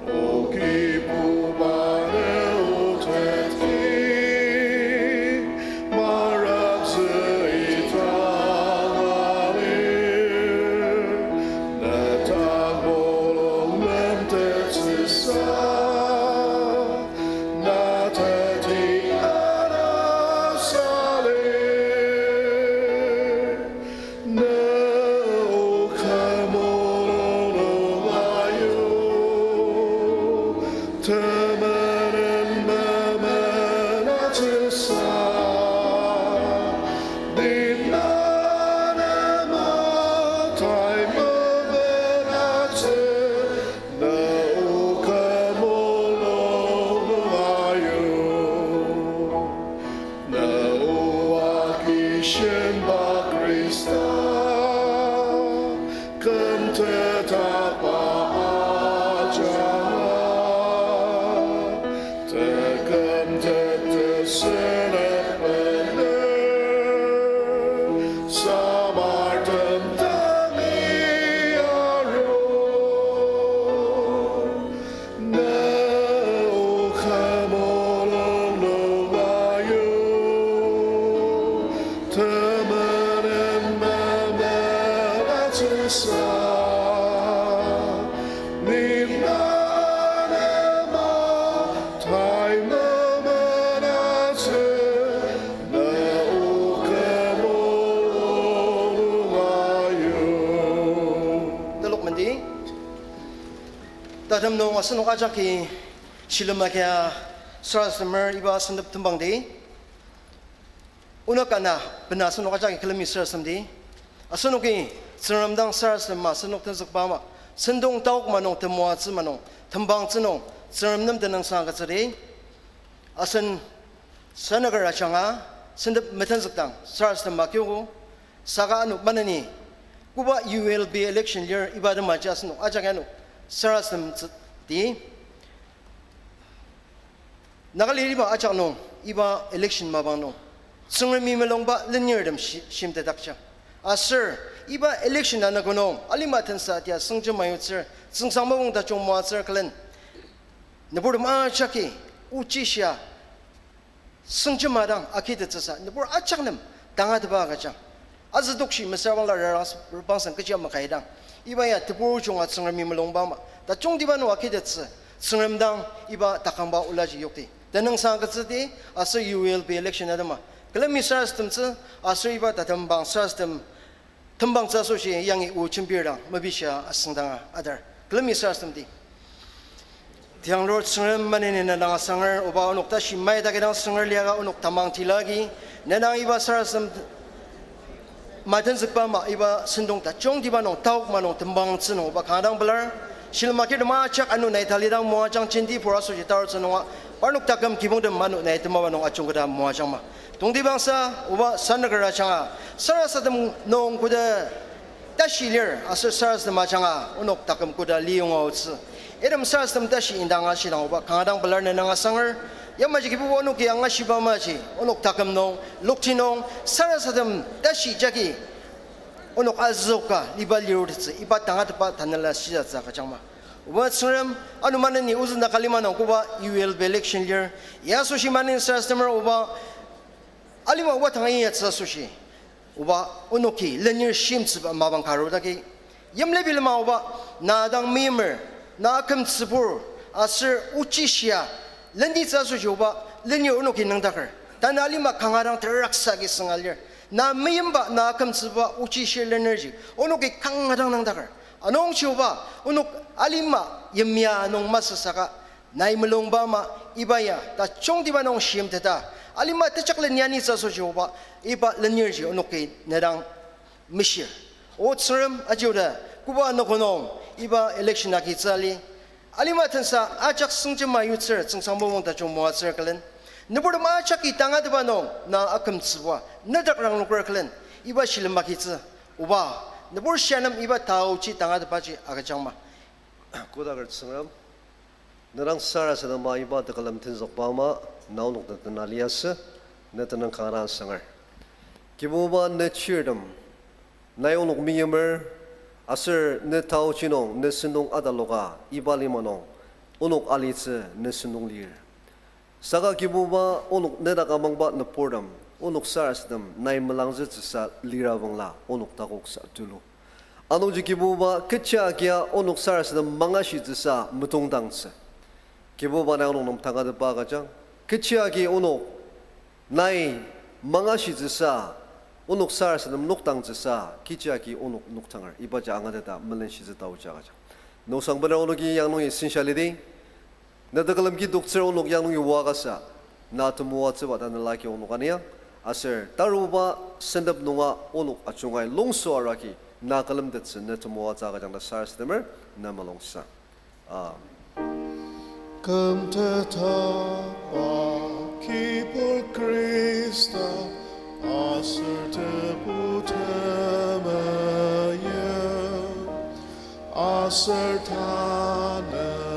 O Kibuba, ne o teti, maraktsü ita alir, ne tang mulung nem tetsüsa, na teti ana salir. Na o kü mulung nung ayu, temenen memenatsüsa, ni na anema tai memenatsü, na o kü mulung nung ayu. Na o akishiba Khrista, kümtetakba ajanga, tekümtet tesünep bener, samartem tangi aru. Na o kü mulung nung ayu, temenen memenatsüsa, ni na anema tai memenatsü, na o kü mulung nung ayu. Telok mendi. Tatem nung asenok ajaki shilem agia sarasademer iba sentep tembangdi. Onok ana bena asenok ajaki külemi sarasademdi. Asenoki Tsüngrem dang sarasadema asenok tenzükba ama, sentong taok ma nung, temoatsü ma nung, tembangtsü nung, Tsüngrem nem tenüngsang agütsüdi. Asen sanagar ajanga sentep metenzükdang sarasadema kiogo, saka ano maneni koba U L B election lir iba atemaji asenok ajaki ano sarasademtsüdi. Nagalir iba ajak nung, iba election mapang nung, Tsüngremi mulungba lenirtem shi-, shimtetdakjang. Aser iba election anogo nung alima tensa tia sengjema yutsür, tsüngsang mapang tajung moatsür külen, nüburtem ajaki ochishia sengjema dang agitettsüsa nübur ajak nem tangatetba agüjang. Azütokshi mesüra bangla rarang s-, bangsen kechi amakaidang, iba ya tebur junga Tsüngremi mulungba ama tajungtiba nung agitettsü, Tsüngrem dang iba takangba olaji yokdi. Tenüngsang agütsüdi. Aser U L B election atema külemi sarasademtsü, aser iba tatembang sarasadem tembangtsü asoshi yangi o jembir dang mepishia asüngdanga adar külemi sarasademdi. Tianglur Tsüngrem maneni ne dang asanger, oba onok tashi mai takidang sünger liaka onok tamang tilagi, ne dang iba sarasadem Matenzükba ama iba sentong tajungtiba nung taok ma nung tembangtsü nung oba kanga dang pelar. Shilem akirtem ajak ano nai talidang moajang jenti pur asoshi tarutsü nunga parnok taküm kibongtem ano nai temaba nung ajungketa moajangma. Tongtibangsa oba sanüker ajanga sarasadem nung koda tashi lir aser sarasadem ajanga onok taküm koda liyonga aotsü. Item sarasadem tashi indang ashidang oba kanga dang pelar ne nang asanger. Yamaji Kibuba onoki angashiba amaji onok taküm nung, lokti nung, sarasadem tashi jagi onok azüoka liba lirutettsü, iba tangatetba tanela shisatsü agüjangma. Oba Tsüngrem, ano maneni ozü Naga lima nung koba U L B election lir, ya asoshi maneni sarasademer oba alima oba tanga inyatsü asoshi, oba onoki lenir shimtsüba mapang ka arudagi, yimli bilema oba, na dang meimer, na akümtsübur, aser ochishia lenditsü asoshi oba, lenir onoki nüngdaker. Tanü alima kanga dang teraksa agi sünga lir. Na meimba, na akümtsüba ochishir lenirji onoki kanga dang nüngdaker. Anungji oba, onok alima yimya nung masü saka, nai mulungba ama iba ya tajungtiba nung shimteta, alima tejaklen yanitsü asoshi oba, iba lenirji onoki ne dang mishir. O Tsüngrem, aji oda koba noko nung iba election agitsü ali, alima tensa ajak sengjema yutsür tsüngsang mopung tajung moatsür külen, nüburtem ajaki tangatetba nung na akümtsüba nedak rangloker külen, iba shilem agitsü, oba, nübur shia nem iba taochi tangatetbaji agüjangma. Kodaker Tsüngrem, ne dang sarasadema iba tekülem tenzükba ama na onok den tena liasü, ne tenüng kanga dang asanger. Kibuba, ne chirtem, nai onok meimer, aser ne taochi nung ne sentong ataloka iba lima nung onok alitsü ne sentong lir. Saka Kibuba, onok nedak amangba nüburtem, onok sarasadem nai melangzütsüsa lirabangla onok takoksa tulu. Anungji Kibuba, kechi agia onok sarasadem mangashitsüsa metongdangtsü, Kibuba, nai onok nem tangatetba agüjang. Kechi agi onok nai mangashitsüsa, onok sarasadem nokdangtsüsa, kechi agi onok nokdanger, ibaji angateta melenshitsü taoji agüjang. Noksa bener onoki yang nungi sensa lidi, ne tekülem ki toktsür onok yang nungi oa kasa, na temoatsüba tanela agi onok ania, aser taruba sentep nunga onok ajungai longso arua agi na külemtettsü ne temoatsü agüjang ta sarasademer, ne mulungsa. Amen. Kümtetba kibur Khrista, aser tebu temeim, aser tanela